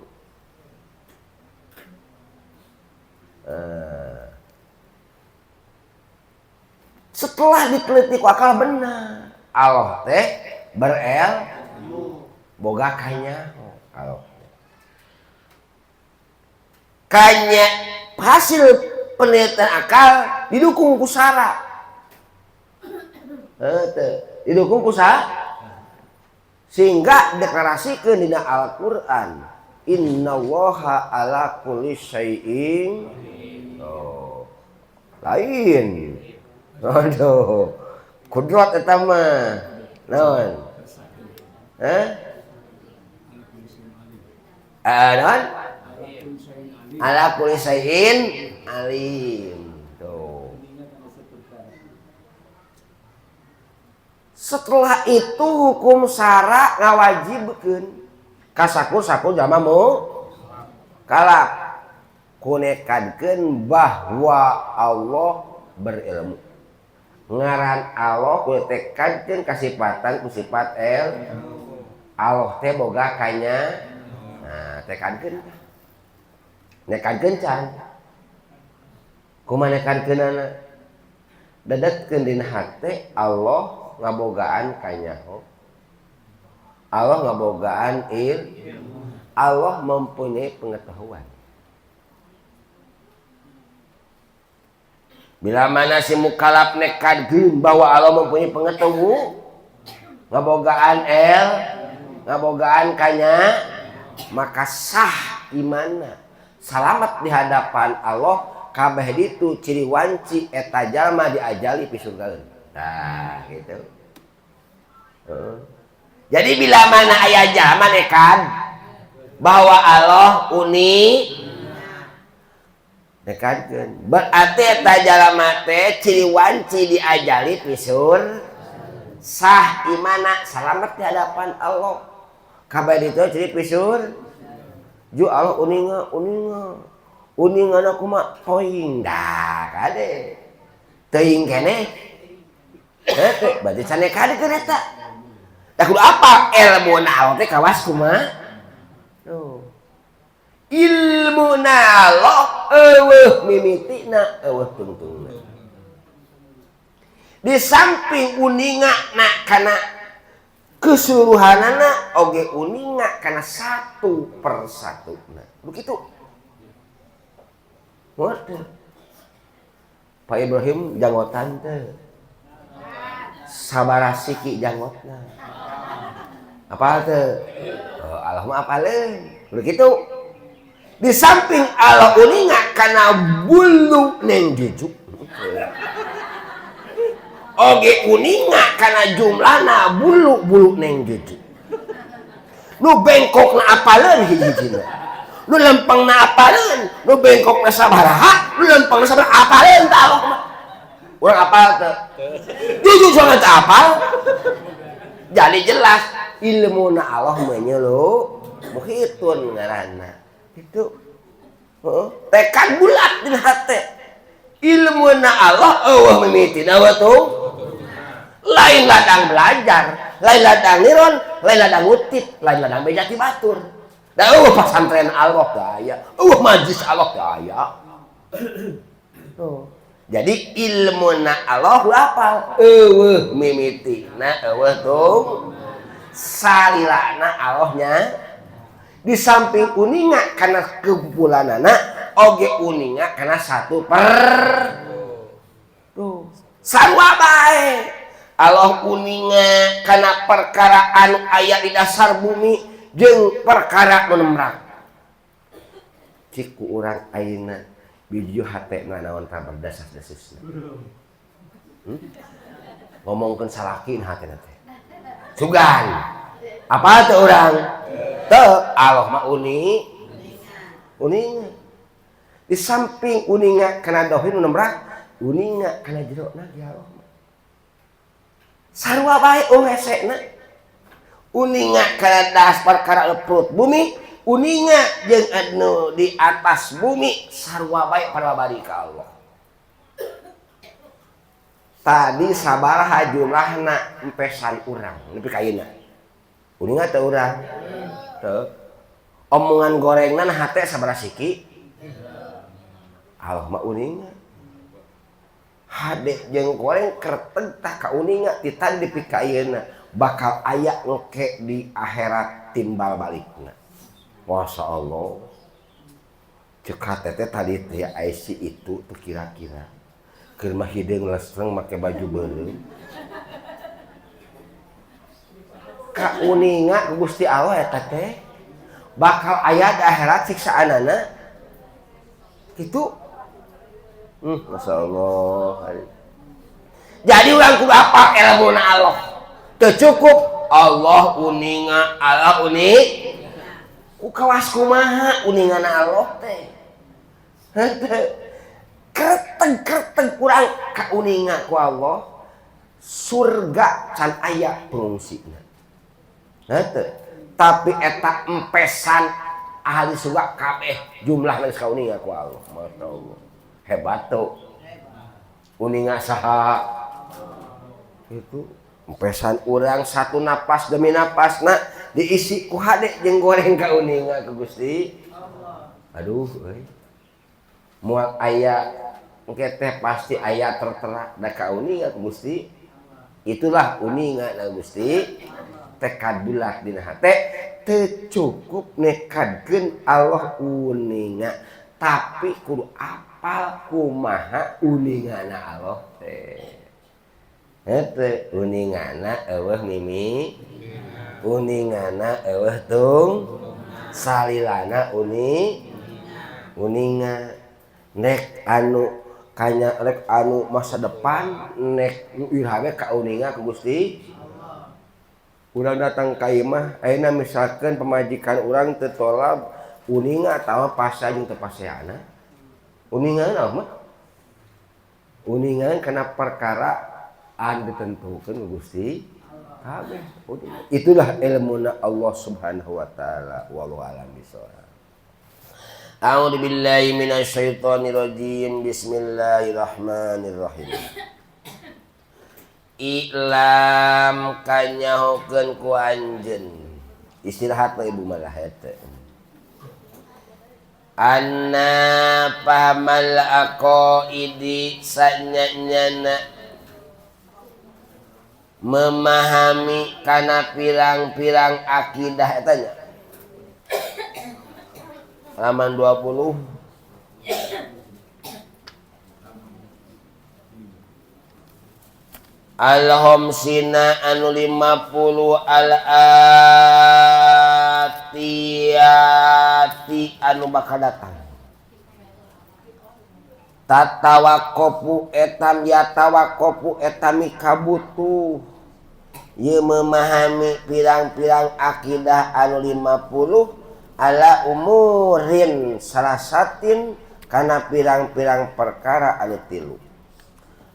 Setelah diteliti ku akal benar, Allah teh berilmu, boga kanyaho. Allah kanya hasil penelitian akal didukung ku sara. Didukung ku sara sehingga deklarasikeun dina Al-Qur'an, innallaha ala kulli syai'in. Oh, lain. Aduh, kudrat eta mah. Naon? Hah? Naon? Ala kulli syai'in alim. Tuh. Setelah itu hukum sara ngawajibkeun kasaku-saku jalma mu kalap kunekadkeun bahwa Allah berilmu. Ngaran Allah kutekadkeun kasipatan ku sifat Allah teh boga kanya. Nah, tekadkeun. Nekadkeun can. Kumaha nekadkeunana? Dadetkeun dina hate Allah ngabogaan kanyaho. Allah ngabogaan Allah mempunyai pengetahuan. Bila mana si mukalaf nekadkeun bahwa Allah mempunyai pengetahuan, ngabogaan ngabogaan kanya, maka sah imana, salamat di hadapan Allah. Kabeh ditu ciri wanci eta jalma diajali pisurgaeun. Nah, gitu. Jadi bila mana aya jalma nekad bahwa Allah uni nekadkeun, berarti eta jalma teh ciri wanci diajali pisur sah imana, salamat di hadapan Allah. Kabeh ditu ciri pisur ju Allah uninga uninga uningana kumaha toing dah kade teuing keneh heuh berarti can nekadkeun eta. Tah kudu apa ilmu na Allah teh kawas kumaha? Tuh. Ilmu na Allah eueuh mimitina eueuh tungtungna. Di samping uninga na kana keseluruhanana oge uninga kana satu per satuna. Begitu. Waduh. Pak Ibrahim janggotan teh. Sabaraha siki janggotna. Apal teh? Oh, Allah mah apaleun. Begitu. Di samping Allah uninga kana bulu neng jujuk. Oge uninga kana jumlahna bulu-bulu neng jujuk. Nu bengkokna apaleun hiji-hijina. Nu lempengna apaleun, nu bengkokna sabaraha, nu lempengna sabaraha apaleun tah Allah mah. Urang apal teu? Jujur soalnya teu apal. Jadi jelas ilmuna Allah menyelu muhitun ngaranna. Itu. Heeh, tekad bulat dina hate. Ilmuna Allah eueuh mimitina we tuh. Lain ladang belajar, lain ladang niron, lain ladang ngutip, lain ladang beja ti batur. Da eueuh pasantren Allah daya, eueuh majlis Allah daya. Tuh. Jadi ilmuna Allah apal, eueuh mimitina eueuh tuh. Salilana Allahnya di samping uninga kana kumpulanana oge uninga kana satu per tuh. Sarua bae. Allah uninga kana perkara anu aya di dasar bumi jeung perkara nu nemrak. Cik ku urang ayeuna video hatena naon tah berdasar-dasusna. Ngomongkeun salaki hatena teh. Sugan. Apa teu urang? Teu, Allah mah uni. Uninga. Di samping uninga kana dohir nu nemrah, uninga kana jerona ge Allah mah. Sarua bae oh hesena. Uninga kana das perkara perut bumi, uninga jeung anu di atas bumi sarua bae parabari ka Allah. Tadi sabaraha jumlahna empesan urang nepi ka ayeuna. Uninga teu urang? Teu. Omongan gorengna na hate sabaraha siki? Allah mah uninga. Hade jeung goreng kerteg tah ka uninga ti tadi nepi ka ayeuna bakal aya engke di akhirat timbal balikna. Masya Allah. Cek hate teh tadi teh IC itu tuh kira-kira keur mah hideung lesreng make baju beureum. Ka uninga ku Gusti Allah eta teh bakal aya di akhirat siksaanana. Kitu. Masya Allah. Jadi urang kudu apal ilmuna Allah. Teu cukup Allah uninga, Allah uning. Ku kawas kumaha uningana Allah teh. Henteu. Kerteg-kerteg kurang kauninga ku Allah. Surga can aya pengungsina. Henteu. Tapi eta empesan ahli surga kabeh jumlahna geus kauninga ku Allah. Masya Allah. Hebat tuh. Uninga saha? Itu empesan urang satu napas demi napasna diisi ku hade jeung goreng kauninga ku Gusti. Aduh euy. Moal aya engke teh pasti aya tertera da kauninga ku Gusti. Itulah uninga na Gusti. Tekad bulat dina hate teu cukup nekadkeun Allah uninga, tapi kudu apal kumaha uningana Allah teh. Henteu uningana eueuh mimi, uningana eueuh tung, salilana uninga. Nek anu kanya rek anu masa depan nek nu iraha we kauninga ku Gusti. Urang datang ka imah ayeuna misalkeun pamajikan urang teu tolab uninga atawa pasa jeung teu paseana. Uninga naon mah? Uninga kana perkara anu ditentukeun ku Gusti kabeh. Itulah ilmuna Allah Subhanahu wa taala. Wallahu a'lam bishawab. A'udzu billahi minasyaitonir rajim. Bismillahirrahmanirrahim. I'lam kanyahokeun ku anjeun. Istirahat we ibu malah eta. Anna pamal aqaidi sanyanyana memahami kana pirang-pirang akidah eta nya. Halaman 20. Al-Homsina anu 50 al-atiyati anu bakal datang. Tatawakopu etam yatawakopu etami kabutuh. Ye memahami pirang-pirang akidah anu 50 ala umurin salasatin kana pirang-pirang perkara anu tilu.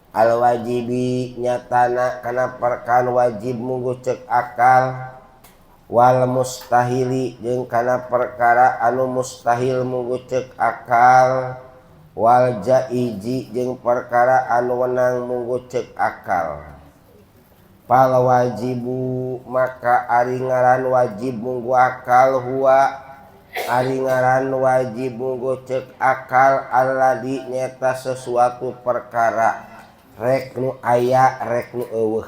Al wajibi nyatana kana perkara wajib munggu cek akal, wal mustahili jeung kana perkara anu mustahil munggu cek akal, wal jaiji jeung perkara anu wenang munggu cek akal. Fal wajibu maka ari ngaran wajib munggu akal huwa ari ngaran wajib munggu cek akal alladzi nyata sesuatu perkara rek nu aya rek nu eueuh.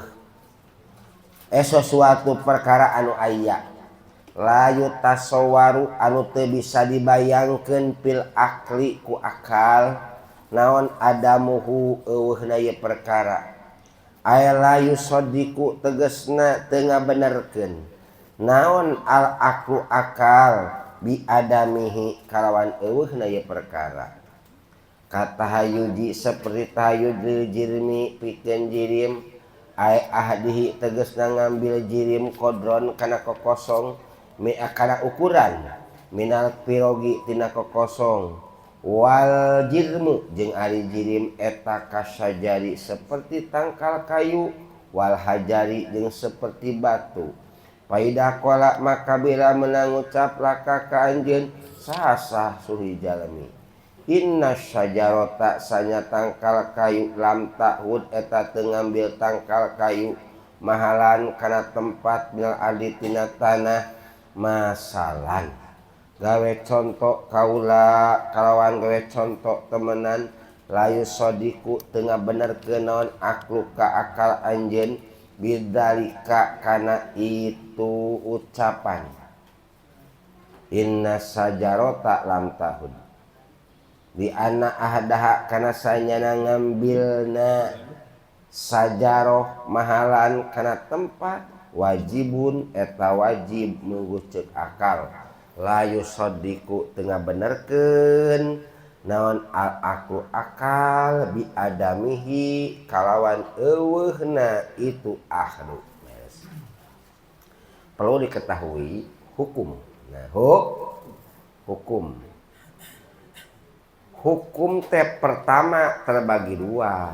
Sesuatu perkara anu aya layu tasawaru anu teu bisa dibayangkeun fil akli ku akal naon adamuhu eueuhna ieu perkara. Aya layu sadiku tegasna teu ngabenerkeun naon al aklu akal bi adamihi kalawan eueuhna ieu perkara. Kata hayuji seperti tahayud jirmi pikeun jirim ay ahdihi tegasna ngambil jirim kodron kana kokosong mi kana ukuran minal pirogi tina kokosong Wal jirmu jeung ari jirim eta kasajari seperti tangkal kayu wal hajari jeung seperti batu. Paida qala maka bila menang ucap laka ka anjeun sasah suhi jalmi. Inna syajarata sanya tangkal kayu lam ta'hud eta teu ngambil tangkal kayu mahalan kana tempat minal ardi tina tanah masalan. Gawe contoh kaula kalawan gawe contoh temenan layu sodiku teu ngabenerkeun naon aklu ka akal anjeun bidzalika kana itu ucapan. Inna sajarata lam ta'hud di anna ahadaha kana sanyana ngambilna sajaroh mahalan kana tempat wajibun eta wajib mungguh ceuk akal la yusaddiqu teu ngabenerkeun naon al aku akal bi adamihi kalawan eueuhna itu ahlu. Perlu diketahui hukum. Nah, hukum. Hukum teh pertama terbagi dua,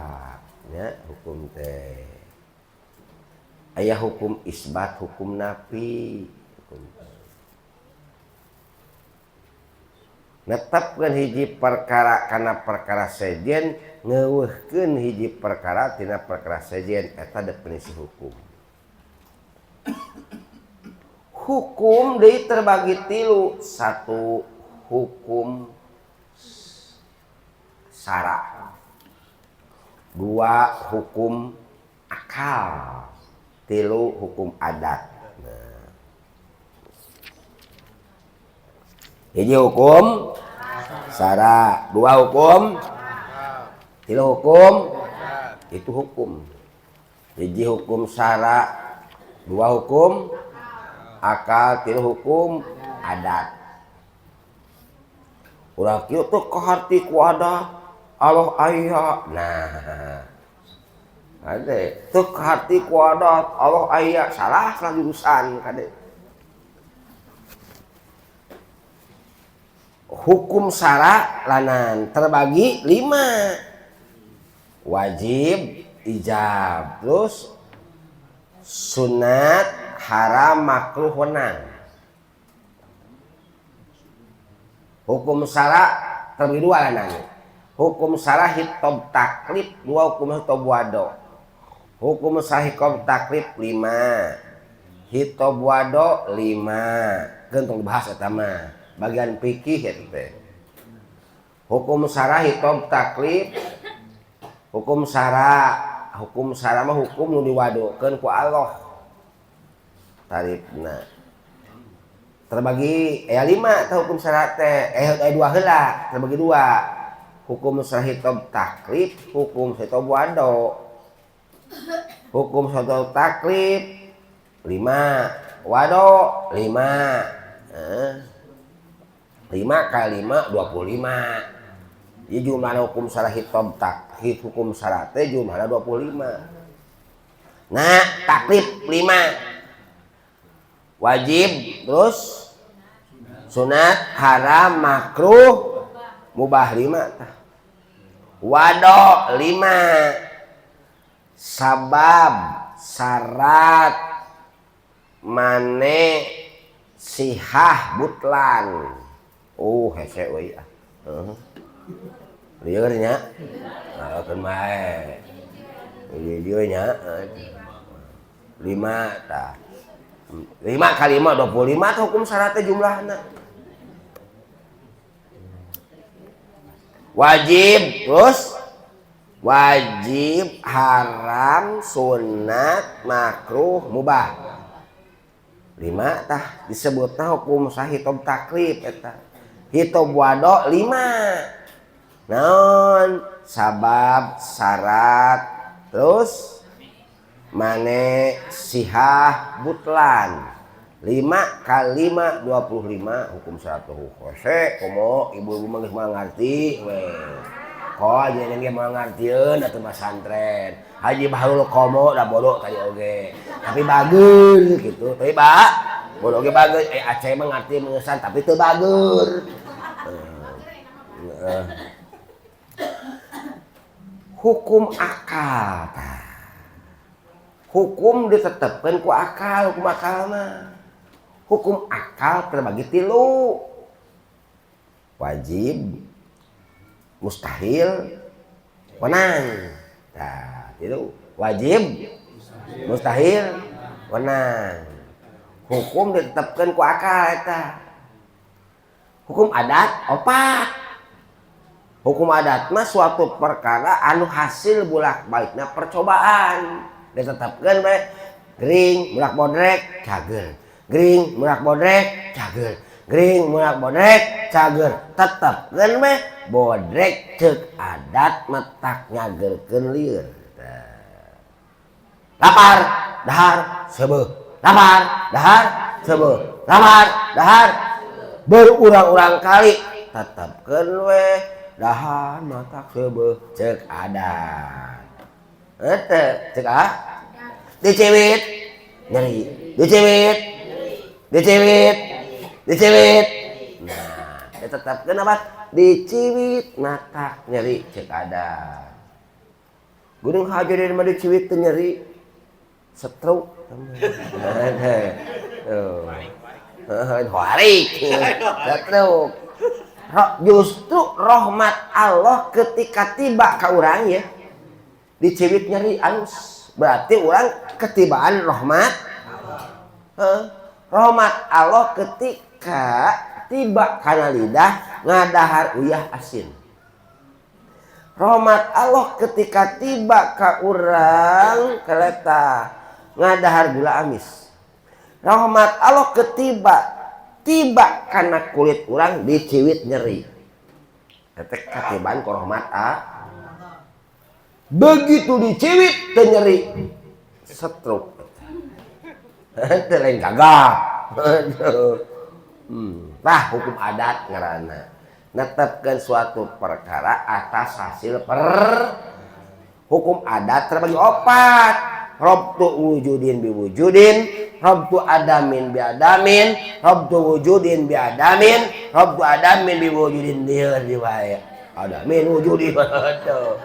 ya, hukum teh. Aya hukum isbat, hukum nafi. Hukum netepkeun hiji perkara kana perkara sejen, ngeuweuhkeun hiji perkara tina perkara sejen, eta definisi hukum. Hukum deui terbagi tilu, satu hukum sara, dua hukum akal, tilu hukum adat. Nah. Hiji hukum sara, dua hukum, tilu hukum, itu hukum. Hiji hukum sara, dua hukum akal, tilu hukum adat. Urang kieu teh kaharti ku adat Allah aya. Nah, ade teu kaharti ku adat Allah aya, salah salah jurusan kade. Hukum sara lanan terbagi 5. Wajib, ijab, terus sunat, haram, makruh, wenang. Hukum sara terbagi 2 lanan. Hukum sara hitob taklif, 2 hukum hitob wado. Hukum sara hitob taklif 5, hitob wado 5. Gentong dibahas eta mah bagian fikih eta teh. Hukum sara hitob taklif, hukum sara mah hukum nu diwadokeun ku Allah. Tarifna terbagi 5 teh hukum sara teh, 2 heula, terbagi 2. Hukum hitob taklif, hukum hitob wado. Hukum hitob taklif 5, wado 5. 5 kali 5 25. Ieu jumlahna hukum sara hitob taklif, hukum sara teh jumlahna 25. Nah, taklif 5. Wajib, terus sunat, haram, makruh, mubah 5 tah. Wado 5. Sabab, syarat, mane, sihah, butlan. Oh, hese euy ah. Heeh. Lieur nya. Keun bae. Lieur nya. 5 tah. 5 kali 5 25 tah hukum syaratnya jumlahna. Wajib, terus wajib, haram, sunat, makruh, mubah. 5 tah disebutna hukum sah hitob taklif eta. Hitob wado 5. Naon? Sabab, syarat, terus mane, sihah, butlan. 5 kali 5 25 hukum syarat hese komo ibu-ibu mah geus moal ngarti we. Ko aja ge moal ngartieun atuh mah santren. Haji Bahrul komo da bodoh tadi oge. Tapi bager gitu. Tapi ba bodoh ge bager Aceh mah ngarti mengesan tapi teu bager. Hukum akal tah. Hukum ditetapkan ku akal, hukum akal mah. Hukum akal terbagi tilu. Wajib, mustahil, wenang. Nah, itu wajib, mustahil, wenang. Hukum ditetapkan ku akal eta. Hukum adat opat. Hukum adat mah suatu perkara anu hasil bolak-balikna percobaan. Ditetapkan bae gering mulak bodrek cager. Gering mulak bodrek cager. Gering mulak bodrek cager. Tetapkeun bae bodrek ceuk adat matak nyagerkeun lieur. Lapar dahar seubeuh. Lapar dahar seubeuh. Lapar dahar berulang-ulang kali tetapkeun we dahar matak seubeuh ceuk adat. Eta ceuk ah diciwit nyeri, diciwit, diciwit, diciwit. Nah, ditetapkeun apa? Diciwit matak nyeri ceuk adat. Gunung haja dari mah diciwit teu nyeri. Stroke. Tuh. Hoarik. Stroke. Justru rahmat Allah ketika tiba ke urang ya diciwit nyeri alus. Berarti orang ketibaan rahmat. Rahmat Allah ketika tiba kana lidah ngadahar uyah asin. Rahmat Allah ketika tiba ka urang keleta ngadahar gula amis. Rahmat Allah ketiba tiba kana kulit urang diciwit nyeri. Eta katibaan ku rahmat Allah. Begitu diciwit teu nyeri. Stroke. Teu lain gagah. Tah hukum adat ngaranna. Netepkeun suatu perkara atas hasil per hukum adat terbagi opat. Robtu wujudin biwujudin, robtu adamin biadamin, robtu wujudin biadamin, robtu adamin biwujudin lieur di wae. Adamin wujudin. Aduh.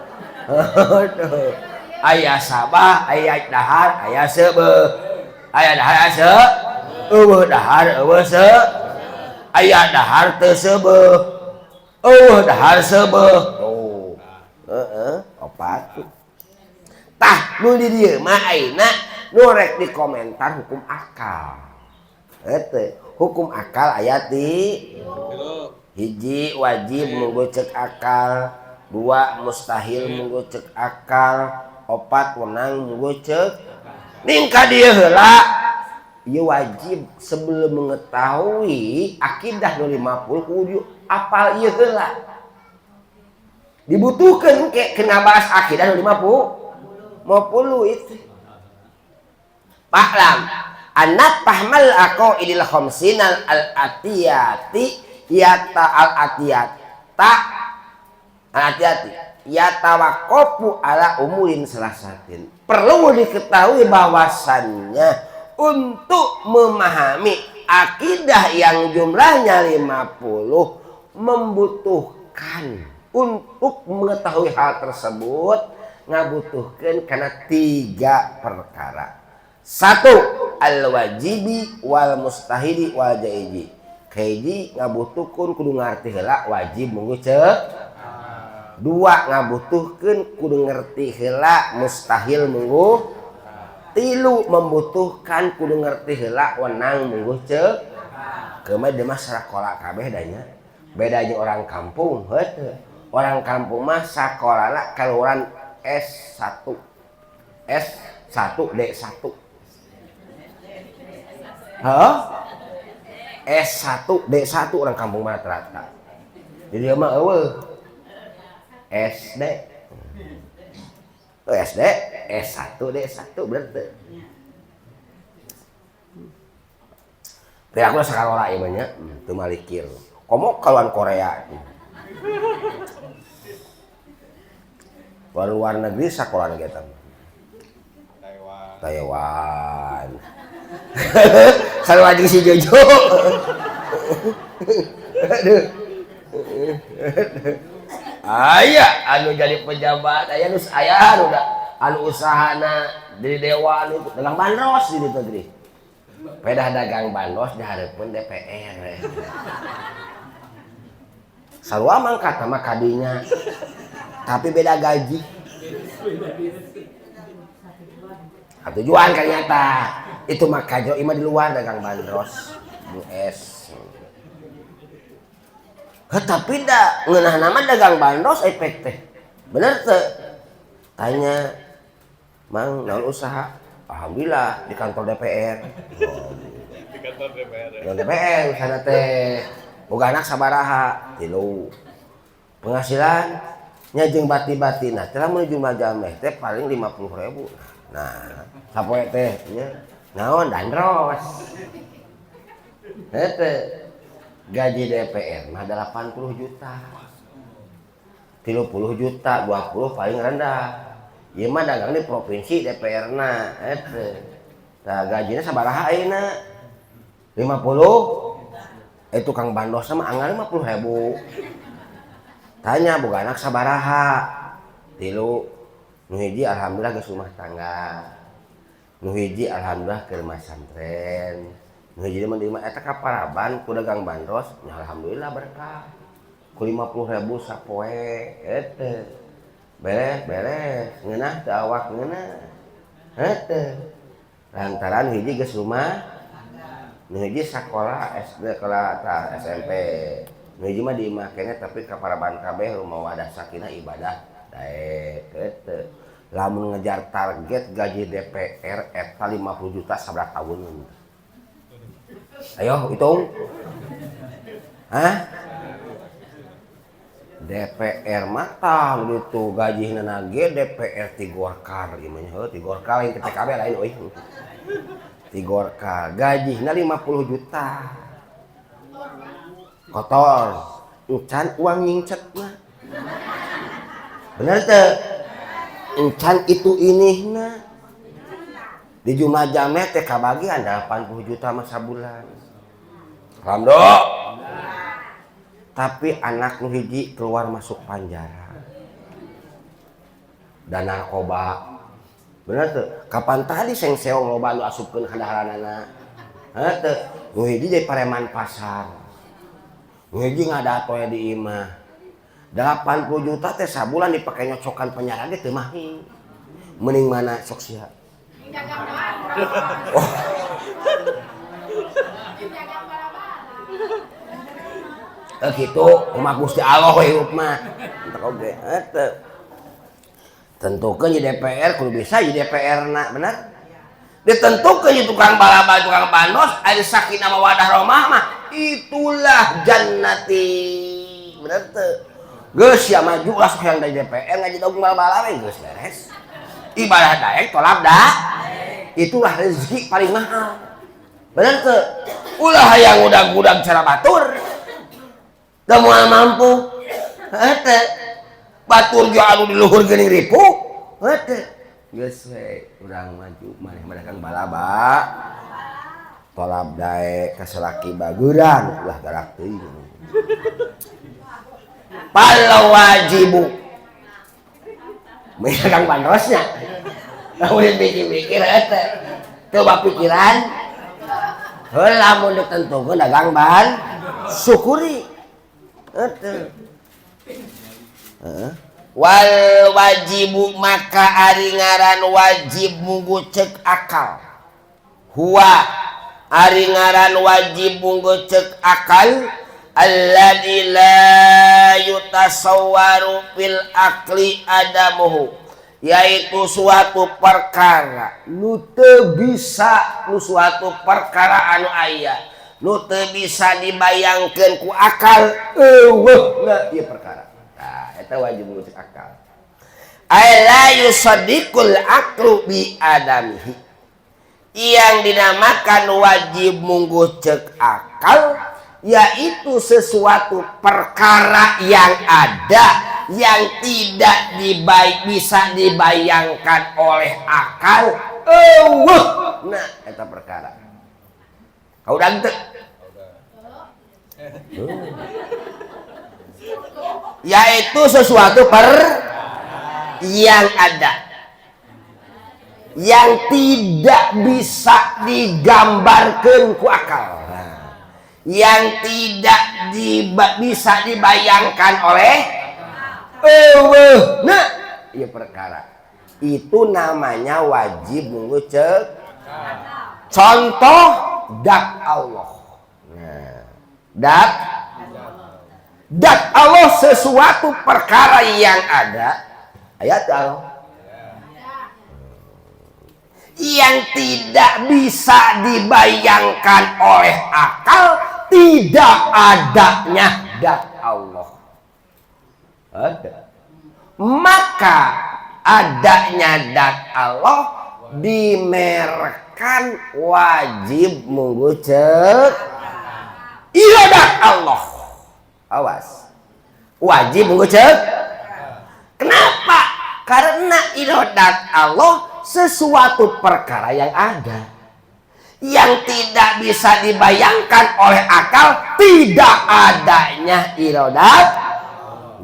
Aduh. Aya sabah, aya dahar, aya seubeuh. Aya dahar aya se, eueuh dahar eueuh se. Aya dahar teu seubeuh. Eueuh dahar seubeuh. Tuh. Heeh, opat. Tah nu di dieu mah ayeuna nu rek dikomentar hukum akal. Eta hukum akal aya ti hiji wajib munggu ceuk akal, dua mustahil munggu ceuk akal, opat wenang munggu ceuk. Ning ka dieu heula ieu wajib sebelum mengetahui akidah nu 50 kudu apal ieu heula. Dibutuhkeun ke kena bahas akidah nu 50 50 itu. Pahlam anna fahmal aqaidil khamsinal al-atiyati yata al-atiyata al-atiyati yatawaqqafu ala umurin selasatin. Perlu diketahui bahwasannya untuk memahami akidah yang jumlahnya 50 membutuhkan untuk mengetahui hal tersebut ngabutuhkeun kana tiga perkara. Satu, al-wajibi wal mustahili wal jaizi. Kahiji ngabutuhkeun kudu ngarti heula wajib munggu ceuk. Dua, ngabutuhkeun kudu ngerti heula mustahil munggu. Tilu, membutuhkan kudu ngerti heula wenang munggu ceuk. Keuma deui mah sakola kabeh da nya. Beda jeung orang kampung heuh. Orang kampung mah sakolana kaluaran S1. S1 D1. Hah? S1 D1 orang kampung mah rata-rata. Jadi dia mah eueuh. SD. Oh, SD S1 D1 berarti. Tapi aku sakalola ieu mah nya, teu malikir. Komo kaluan Korea. Luar negeri sakola ge eta. Taiwan. Taiwan. Sarua jeung si Jojo. Aduh. Aya anu jadi pejabat, aya nu aya anu anu usahana di dewan itu dagang bandros di ditu teh. Pedah dagang bandros di hareupeun DPR. Sarua mangkat sama kadinya. Tapi beda gaji. Tujuan kan nyata. Itu mah kajo imah di luar dagang bandros. US. Heh, tapi da ngeunah nama dagang bandros efek teh. Bener teu? Tanya, "Mang, naon usaha?" Alhamdulillah di kantor DPR. Oh. Di kantor DPR. Di kantor DPR usahana teh. Boga anak sabaraha? 3. Penghasilan nya jeung bati-batina teh lamun jumlah jameh teh paling 50.000. Nah, sapoe teh nya naon dandros. Hete gaji DPR mah 80 juta. 30 juta, 20 paling rendah. Ieu mah dagang di provinsi DPR-na hete. Tah gajina sabaraha ayeuna? 50. Tukang bandosna mah anggar 50.000. Tanya boga anak sabaraha? 3. Nu hiji alhamdulillah geus rumah tangga. Nu hiji alhamdulillah keur masantren. Nu hiji mah di imah eta kaparaban ku dagang bandros, nya alhamdulillah berkah. Ku 50.000 sapoe eta. Beres beres ngeunah teu awak ngeunah. Heuh. Lantaran hiji geus rumah, nu hiji sakola SD kelas SMP. Nu hiji mah di imah keneh tapi kaparaban kabeh rumah wadah sakinah ibadah daek heuh. Lamun ngejar target gaji DPR eta 50 juta sabaraha tahun. Ayo hitung. Hah? DPR mah tah gitu gajihna ge DPR ti Golkar ieu mah heuh ti Golkar lain ti PKB lain euy. Ti Golkar gajihna 50 juta. Kotor. Encan uang nyingcet mah. Bener teu? Encan itu inihna. Di jumlah jameh teh kabagian 80 juta mah sabulan. Alhamdulillah. Tapi anak nu hiji keluar masuk penjara. Dan narkoba. Bener teu? Kapan tadi sengseong loba nu asupkeun ka daharanana? Heuh teu? Nu hiji jadi preman pasar. Nu hiji ngadatoe di imah. 80 juta teh sabulan dipake nyocokan penjara ge teu mahi. Mending mana sok sia? Oh. Gitu, kumaha Gusti Allah we hirup mah. Entek oge heuh. Tentukeun di DPR kudu bisa di DPR-na, bener? Ditentukeun di tukang balaba, tukang bandos, ari sakinah mawadah rohmah mah itulah jannati. Bener teu? Geus sia maju lah sok hayang dari DPR ngaji daung bala-bala we geus beres. Ibadah daek tolak da. Itulah rezeki paling mahal. Bener teu? Ulah hayang udag-udag cara batur. Teu moal mampu. Heuh teu. Batur ge anu di luhur geuning ripu. Heuh teu. Geus we urang maju maneh mah dagang balaba. Tolab daek ka salaki baguran ulah galak teuing. Pala wajibu. Meureun dagang bandrosnya. Lamun mikir-mikir eta. Coba pikiran. Heuh lamun ditentukeun dagang ban syukuri. Eta. Heeh. Wal wajibu maka ari ngaran wajib munggu cek akal. Huwa ari ngaran wajib munggu cek akal alladzi la yutasawwaru fil akli adamuhu, yaitu suatu perkara nu teu bisa, nu suatu perkara anu aya nu teu bisa dibayangkeun ku akal eueuhna ieu perkara. Tah eta wajib munggu cek akal. Ay la yusaddiqul aqlu bi adamihi, yang dinamakan wajib munggu cek akal yaitu sesuatu perkara yang ada yang tidak bisa dibayangkan oleh akal eueuh. Nah eta perkara kaudang teu? Yaitu sesuatu per yang ada, yang tidak bisa digambarkan ku akal, yang tidak bisa dibayangkan oleh eueuh. Nah, ieu perkara itu namanya wajib nunggu cek. Contoh dat Allah. Nah, dat Allah sesuatu perkara yang ada, ayat Allah, yang tidak bisa dibayangkan oleh akal, tidak adanya dat Allah. Ada. Maka adanya dat Allah dimerkan wajib munggu cek iradat Allah. Awas. Wajib munggu cek. Kenapa? Karena iradat Allah sesuatu perkara yang ada, yang tidak bisa dibayangkan oleh akal, tidak adanya iradat.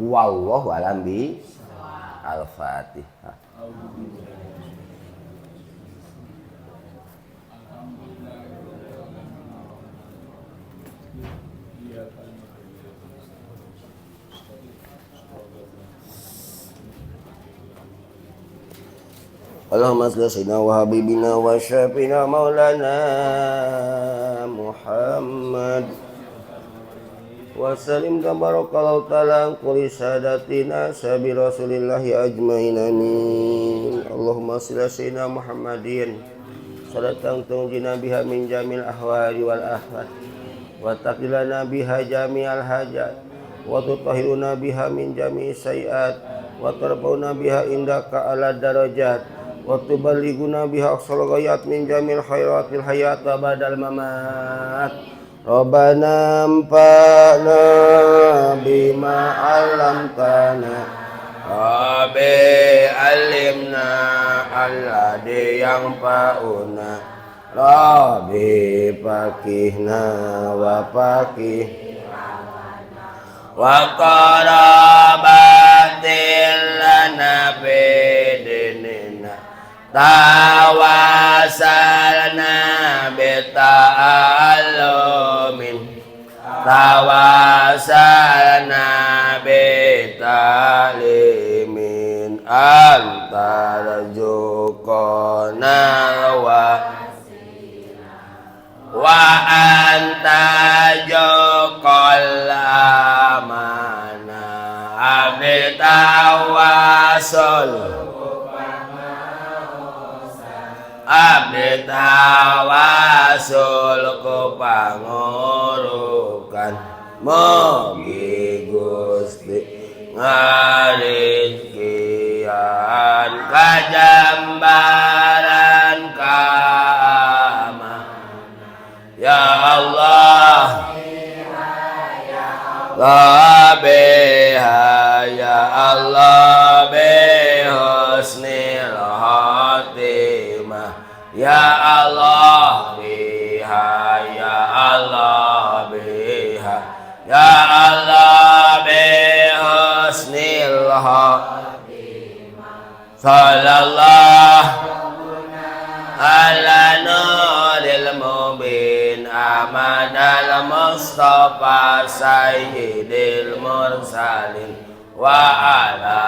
Wallahu a'lam bi Al-Fatihah. Allahumma shalli sayyidina wa habibina wa syafina maulana Muhammad wa sallim tabarakallahu ta'ala kulli sadatina sabi rasulillahi ajmain amin. Allahumma shalli sayyidina Muhammadin salatan tunjina biha min jamil ahwali wal ahwal wa taqilana biha jami'al hajat wa tutahhiruna biha min jami'is sayiat wa tarfa'una biha indaka ala darajat wa tuballighuna biha aqsal ghayat min jamil khairatil hayat wa badal mamat. Rabbana anfa'na bima 'allamtana Rabbi alimna alladhi yanfa'una Rabbi faqihna wa faqih wa qarabatil lana fi dinina tawasalna bita'allumin tawasalna bita'limin antarjuqona wa anta juqal amana abdi tawasul abdi tawasul ku pangurukan mugi Gusti ngarizkian kajambaran kama ya Allah biha ya Allah bi husnil khatimah ya Allah biha ya Allah biha ya Allah bi husnil khatimah sallallahu ala nuril mubin amadal mustafa sayyidil mursalin wa ala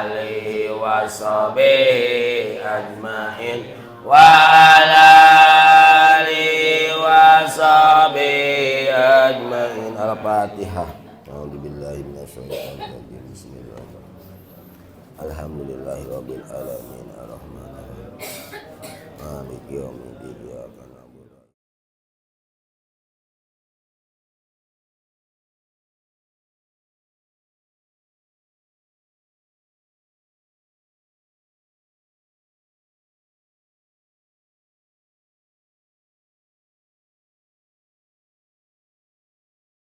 alihi wa sahbihi ajmain wa ala alihi wa sahbihi ajmain. Al-Fatihah. A'udzubillahi minasyaitonir rajim. Bismillahirrahmanirrahim. Alhamdulillahirabbil alamin arrahmanirrahim maliki yaumiddin